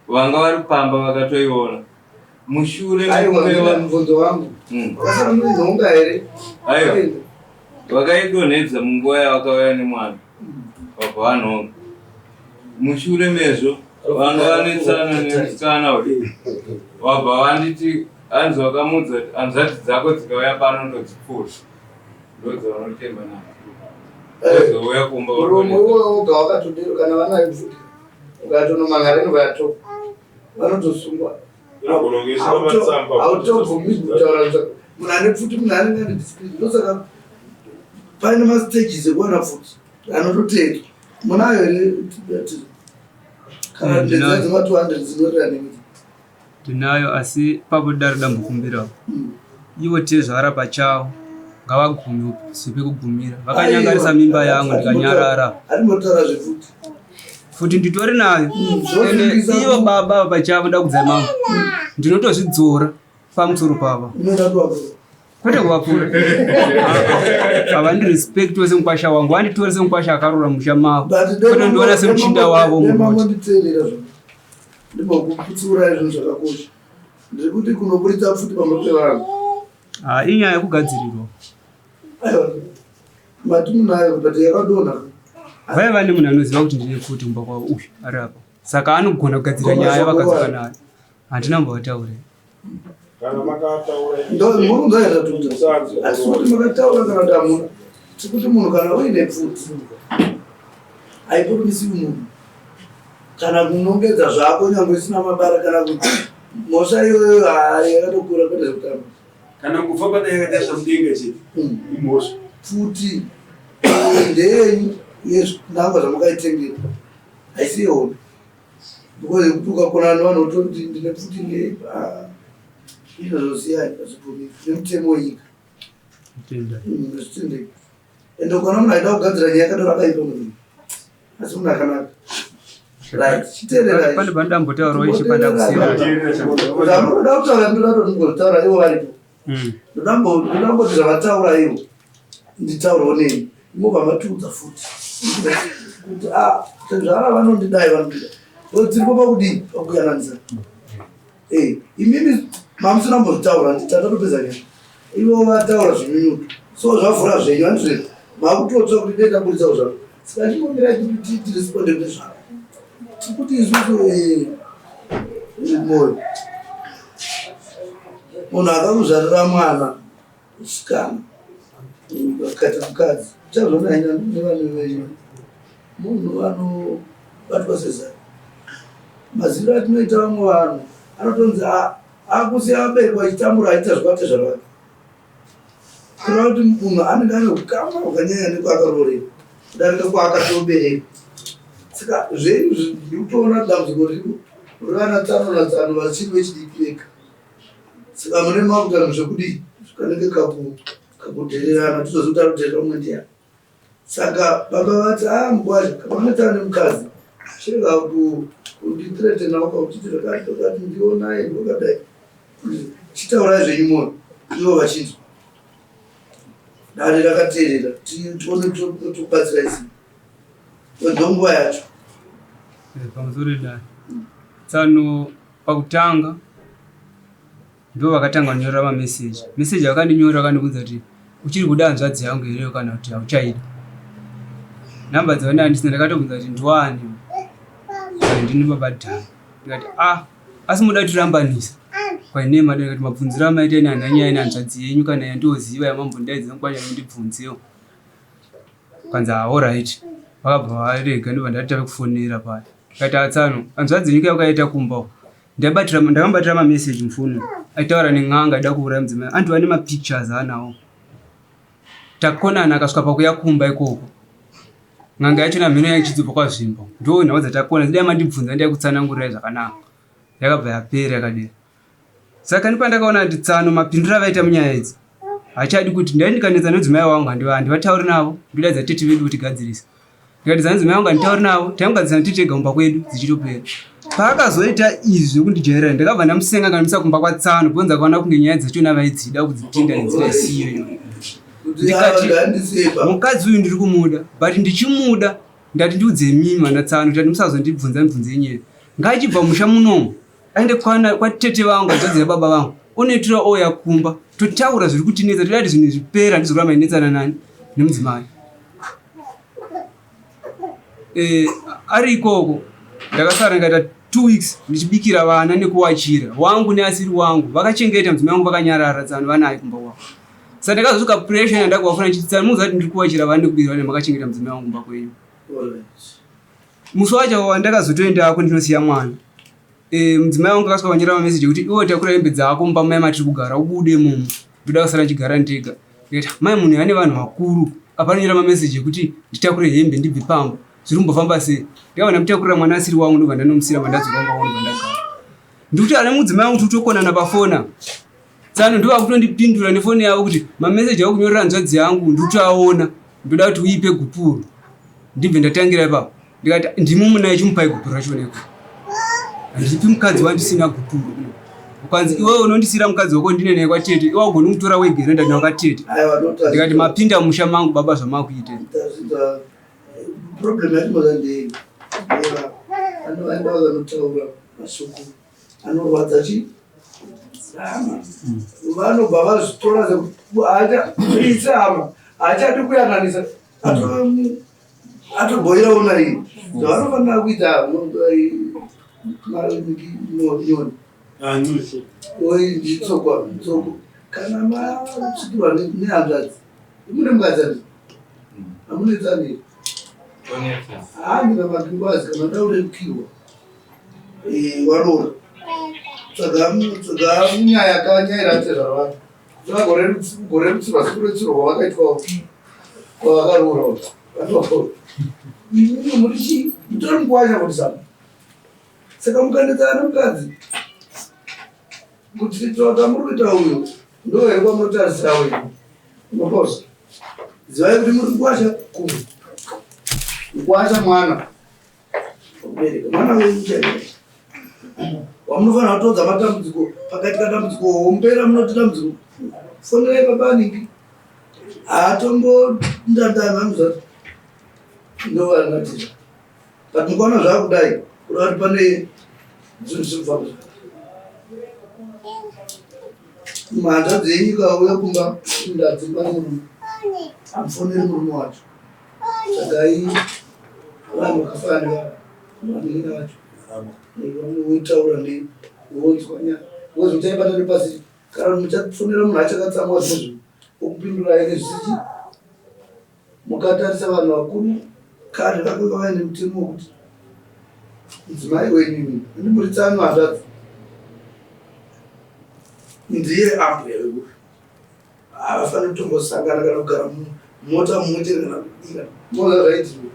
[SPEAKER 7] vanga vari pamba vakatoiona mushure
[SPEAKER 2] Aiwa,
[SPEAKER 7] mekunge
[SPEAKER 2] mubvunzo wangu, vakasara muinhonga here?
[SPEAKER 7] Aiwa, vakaidonhedza munguva yavakauya nemwana, vabva vanhonga. Mushure mezvo vanga vanetsana nemusikana uyu, vabva vanditi hanzi vakamudza kuti hanzvadzi dzako dzikauya pano ndodzipfura, ndodzavanotemba nadzo, ozouya kumba.
[SPEAKER 2] Muromo
[SPEAKER 7] Vakadonhedza.
[SPEAKER 2] iwoyo woga wakatodero. Kana vanayo pfuti, ukatonomangara inobva vanotosungwa.
[SPEAKER 5] Inogona kunge isina matsamba.
[SPEAKER 2] Hautobvumidzwi kutaura munhu ane pfuti. Munhu anenge ane discipline. Ndosaka paine mastages ekuwana pfuti anototedzwa. Munayo here? Kana
[SPEAKER 6] Ndinayo.
[SPEAKER 2] ndedzima 200 dzinorira nemidzi.
[SPEAKER 6] Ndinayo, asi papo daro dambokumbirawo ivo tezvara pachavo ngavagume sepekugumira. Vakanyangarisa mimba yangu ndikanyarara.
[SPEAKER 2] Hatimbotaura zvepfuti.
[SPEAKER 6] Futi nditori nayo. Ende
[SPEAKER 2] Zvosungisa.
[SPEAKER 6] ivo baba pachavo, ndakudzai mama, ndinotozvidzora pamusoro pavo.
[SPEAKER 2] Unoda kuwapura?
[SPEAKER 6] Kwete kuvapura. Havandirespect semukwasha wangu, vanditora semukwasha akarora musha mavo, kwete ndiona semuchinda wavo muroti.
[SPEAKER 2] Mamonditeerera zvo, ndimbokutsiurai zvinhu zvakakosha. Ndiri kuti kunoburitsa pfuti pamba pevanhu.
[SPEAKER 6] Ah, inyaya yekugadzirirwa.
[SPEAKER 2] Aiwa, mati munayo, but yakadonha.
[SPEAKER 6] Vaiva nemunhu anoziva kuti ndine pfuti kumba kwavo, uyu ari apa, saka anogona kugadzira nyaya vakadzoka nayo. Handina mbovataurira.
[SPEAKER 5] Kana makataura.
[SPEAKER 2] Murunzaira tuta, asi kuti makataura kana kuti hamuna. Tikuti munhu kana uine pfuti haipurumisi munhu kana kunongedza zvako, nyange isina mabara kana kuti mhosva iyoyo hai yakatokura, kwete zvekutamba.
[SPEAKER 4] Kana kufa padai yakatasva mudenga chete, imhosva.
[SPEAKER 2] Pfuti ndeyenyu yezvinangwa zvamakaitengera, haisi yehondo, because yekuti ukakona nevanhu vototi ndine pfuti ne izvo zvosiyai, hazvibvumiki nemutemo wenyika. Zvitendeki. Ende ukaona munhu aida kugadzira nyaya yakadaro, akaipa munhu, asi munhu akanaka. Right, chiteererai.
[SPEAKER 6] Pane pandambotaurawo ishe pandakusiyana.
[SPEAKER 2] Zvamunoda kutaura ndoda kutongotaura ivo varipo. Ndodamboti zvavataura ivo nditaurewo neni, mobva matiudza futi kuti a sezvara vanondidai, vanondida. Tiripo pakudii? Pakuyananisa. Imimi mamusina mbozvitaura, tatatopedza nyaya, ivo vataura zvinyunyuto, so zvavhura zvenyu handizvo? Makutotsva kuti dei taburitsawo zvako. Saka chimbomira tiresponde kune zvako. Tikuti isusu moyo munhu akakuzvarira mwana musikana akaita mukadzi, uchazvona hina nevane venyu, munhu anobatwa sezai. Maziviro atinoita vamwe vanhu anotonzi akusiya vabereki vachitambura achiita zvikwate zvavake, kureva kuti munhu anenge ane ukama hwakanyanya nekwaakaroorera kudarika kwaakatoberekwa. Saka zvenyu ndikutoona dambudziko riripo revana tsano natsano vachiri vechidiki vega. Saka mune makuta zvekudii, zvikanenge kakudhererana, tozoziva kuti arikudherera umwe ndiyani. Saka baba vati ah mkwasha kana unetana nemukadzi chirega kundithreatenawo kauchiti zvakati zvakati ndionaye ndokadai chitaurai zvenyu moyo ivo vachinzwa dare rakateerera tione tokubatsirai sei ndonguva yacho
[SPEAKER 6] eh, pamusoro dare tsano pakutanga Ndivo vakatanga kunyorera mameseji. Meseji vakandinyora vakandibvunza kuti uchiri kuda hanzvadzi yangu here kana kuti hauchaida. Nhamba dzavana handisina ndakatobvunza kuti ndiwani. Ndini baba Dhani. Ndikati ah asi muda kutirambanisa. Kwaine mada ndikati mabvunziro amaita ini handina nyaya nehanzvadzi yenyu kana yandoziva yamambondaidza mukwasha mundibvunzewo. Kwanzi ah alright. Vakabva varega ndobva ndati tave kufonera paya. Ndikati atsano hanzvadzi yenyu yakaita kumba uko. Ndaibatira ndakamubatira ma message mufoni aitaura nen'anga aida kuuraya mudzimai anti vane ma pictures anawo. Takonana akasvika pakuya kumba ikoko. N'anga yacho namhino yaichidzobva kwaZvimbo. Ndo nhau dzatakona dai mandibvunza ndaikutsanangurirai zvakanaka. Yakabva yapera yakadero. Saka ndipandakaona kuti tsano mapindiro avaita munyaya idzi hachadi kuti ndai ndikanetsa nodzimai wangu handivatauri navo ndodaidza tete vedu kuti gadzirisa ndikati zanzi mai vangu handitauri navo taingogadzisana tiri tega mumba kwedu dzichitopera paakazoita izvi zvekundijairira ndakabva ndamusenga kanamisa kumba kwatsano because ndakaona kunge nyaya dzachona vaidzida kudzipinda nenzira isiyo iyoyo ndikati mukadzi uyu ndiri kumuda but ndichimuda ndati ndiudze mimi vana tsano kuti musazondibvunza mibvunzo yenyaya ngaachibva musha munomu aende kwana kwatete vangu hanzvadzi yababa vangu onoitira ouya kumba totaura zviri kutinetsa toda kuti zvinhu zvipera handizoramba inetsana nani nemudzimai eh, ari ikoko ndakasara ndikaita two weeks ndichibikira vana nekuwachira wangu neasiri wangu vakachengeta mudzimai wangu vakanyarara tsano vanaye kumba kwavo sa ndakazosvika pressure yandakuvafona ndichiti tsano muziva kuti ndiri kuwachira vana nekubikira vana makachengeta mudzimai wangu kumba kwenyu musi wacho wandakazotoendako ndinosiya mwana e, mudzimai wangu akasvika vanyora mameseji ekuti iwe takura hembe dzako mumba mai matiri kugara ubude mumu ndoda kusara ndichigara ndega ndikati mai munhu ane vanhu vakuru apa anonyora mameseji ekuti nditakure hembe ndibve pamba zviri kumbofamba sei ndikabva ndamutakurira mwana asiri wangu ndobva ndanomusira mandadzoka kumba kwangu ndobva ndagara ndikuti ane mudzimai wangu tikutokonana pafona Tsano ndivo vakutondipindura nefoni yavo kuti mameseji akunyorera hanzvadzi yangu ndikutoaona ndoda kuti uipe gupuro ndibve ndatangira ipapo ndikati ndimi munaye chimupai gupuro racho neko handipi mukadzi wandisina gupuro ukanzi iwewe unondisira mukadzi wako ndine naye kwatete iwe ugoni kumutora wega here ndati wakatete ndikati mapinda musha mangu baba zvamakuita
[SPEAKER 2] problem yatinoza ndei anoenda vanotaura mashoko anorwadza chi hama vanobva vazvitora sekuti hama haachadi kuyananisa atobhoirawo nai zvavanofanira kuita nyoni nditsokwa tsoko kana masvikirwa nehanzvadzi mune mukadzi ati amunetsani handina makingwazi kana ndaurerukirwa Eh, waroora tsvaga tsvaga nyaya kanyaira tezvara vake gore rutsirwa sekurutsirwa kwavakaitwa kwavakaroora vanhu imimi muri chii mutori mukuwasha kuti sama saka mukanetsana nemukadzi kuti tsvaga muri kuita uyo ndo here kwamunotarisira uyo unoposa zivai kuti muri kuwasha kumwe mukuwasha mwana Kubereka mwana wenyu chaiye wamunofanira kutodza matambudziko pakati kadambudziko hombera munoti dambudziko fonerai baba anenge haatombo ndandana anozati ndovanatira but mukaona zvakudai kuda kuti pane zvinhu zviri kufamba mhanzvadzi yenyu ikauya kumba ndadzingwa nemurume amufoneri murume wacho Tsvagai vanhu vakafanana nevanhu vacho votaura ne wonzwa nyaya because muchaibata nepasi kana muchafonera munhu achakatsamwa zvimwe okupindurai nezvisichi mukatarisa vanhu vakuru kare vakanga vaine mutemo wekuti mudzimai wenyu imi andimuritsano hanzvadzi ndiye ambuya vekufi havafaniri kutombosangana kana kugara mumota mumwe chete kana kudira moza zvaitirwe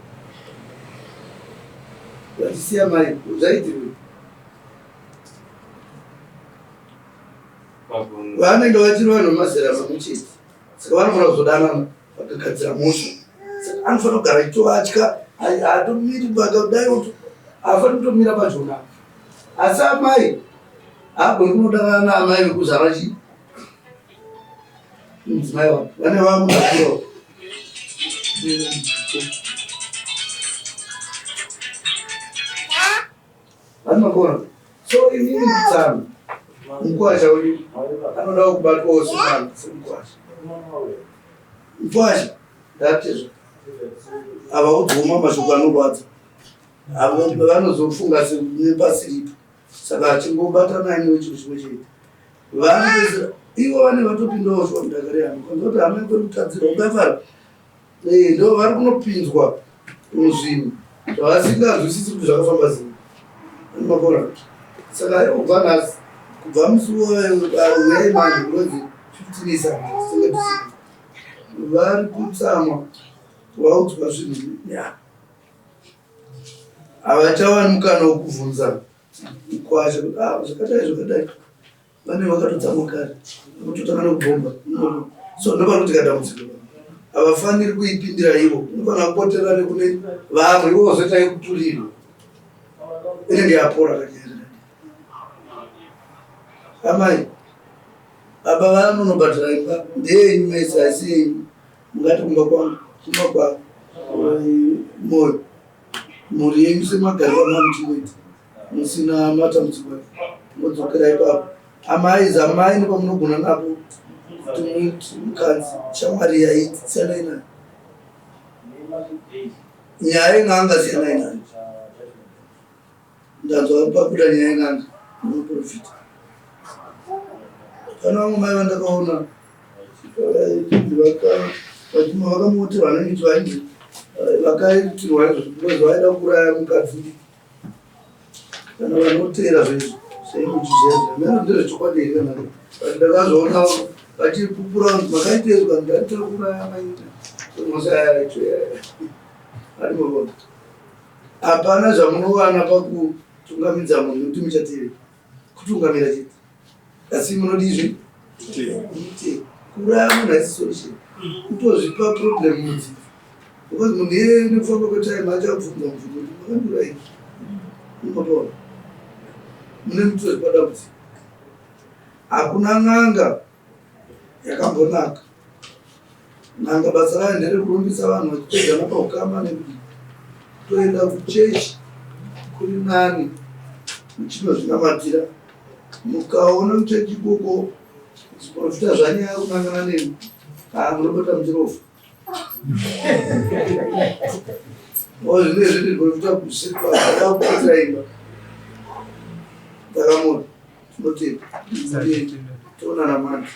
[SPEAKER 2] vachisiya mai zvaitirwe vanenge vachiri vanhu vemazera mamwe chete saka vanofanira kuzodanana vakagadzira mhosva. Anofanira kugara achitovatya, haatomiri dai haafaniri kutomira padyo navo. Asi amai haagoni kunodanana naamai vekuzvara chii mudzimai wake vane vamukakurawo. Vanogona. So inini tsano mukwasha uyu anoda kubatwawo semwana semukwasha. Mukwasha ndatizvo ava kudzoma mashoko anorwadza vanozofunga nepasiripo saka achingobatanai newe chinhu chimwe chete vanopedzisira ivo vane vatopindawo shuwa mudaka rehama kwanza kuti hama yako iri kutadzirwa ungafara Eh, ndo vari kunopinzwa muzvinhu zvavasinganzwisisi kuti zvakafamba sei. Makona. Saka ivo kubva nhasi, kubva musi uyai manje kunonzi 15 isa tinenge tisina. Vari kutsamwa vaudzwa zvinhu ya. Havachawani mukana wekubvunza mukwasha kuti ah zvakadai zvakadai. Vane vakatotsamwa kare vakutotanga nekubhomba so ndopanoitika dambudziko havafaniri kuipindira ivo unofanira kupotera nekune vamwe ivo vozoita yekuturirwa inenge yapora kanyaya amai baba vanonobhadhara imba ndeyenyu mese haisi yenyu mungati kumba kwangu kumba kwa moyo mhuri yenyu semagariro amamuchingoita musina matambudziko modzokera ipapo amai zamai nepamunogona napo kuti muti mukadzi shamwari yaiti siyanai nayo nyaya yen'anga siyanai nayo ndanzwa pabuda nyaya yen'anga nemaprofita pane vamwe mai vandakaona vakamuti vanenge vainzi vakaitirwa izvo because vaida kuuraya mukadzi kana vanoteera zvezvo zveimuti zviya zviya meno ndezvechokwadi here kana but ndakazoona vachipupura kuti makaiteerwa ndaitira kuuraya maita ari murona hapana zvamunowana pakutungamidza munhu nekuti muchateerera kutungamira chete asi munodizve kuuraya munhu haisi solution kutozvipa problem mudzidzi because munhu iyeye nekufamba kwetime achabvunza mubvunzo kuti makandiurayei unotoona mune mutozvipa dambudziko hakuna n'anga yakambonaka N'anga basa rayo nderekurumbisa vanhu vachipedzana paukama nekudii. Kutoenda kuchechi kuri nani muchinozvinamatira. Mukaona muchechi ikoko zviporofita zvanyaya kunangana nemi haa munobata muchirofa. Oh, zvine zviri zviporofita kusikwa zvakakubatsira imba. Ndakamona. Tinotenda. Toonana manje.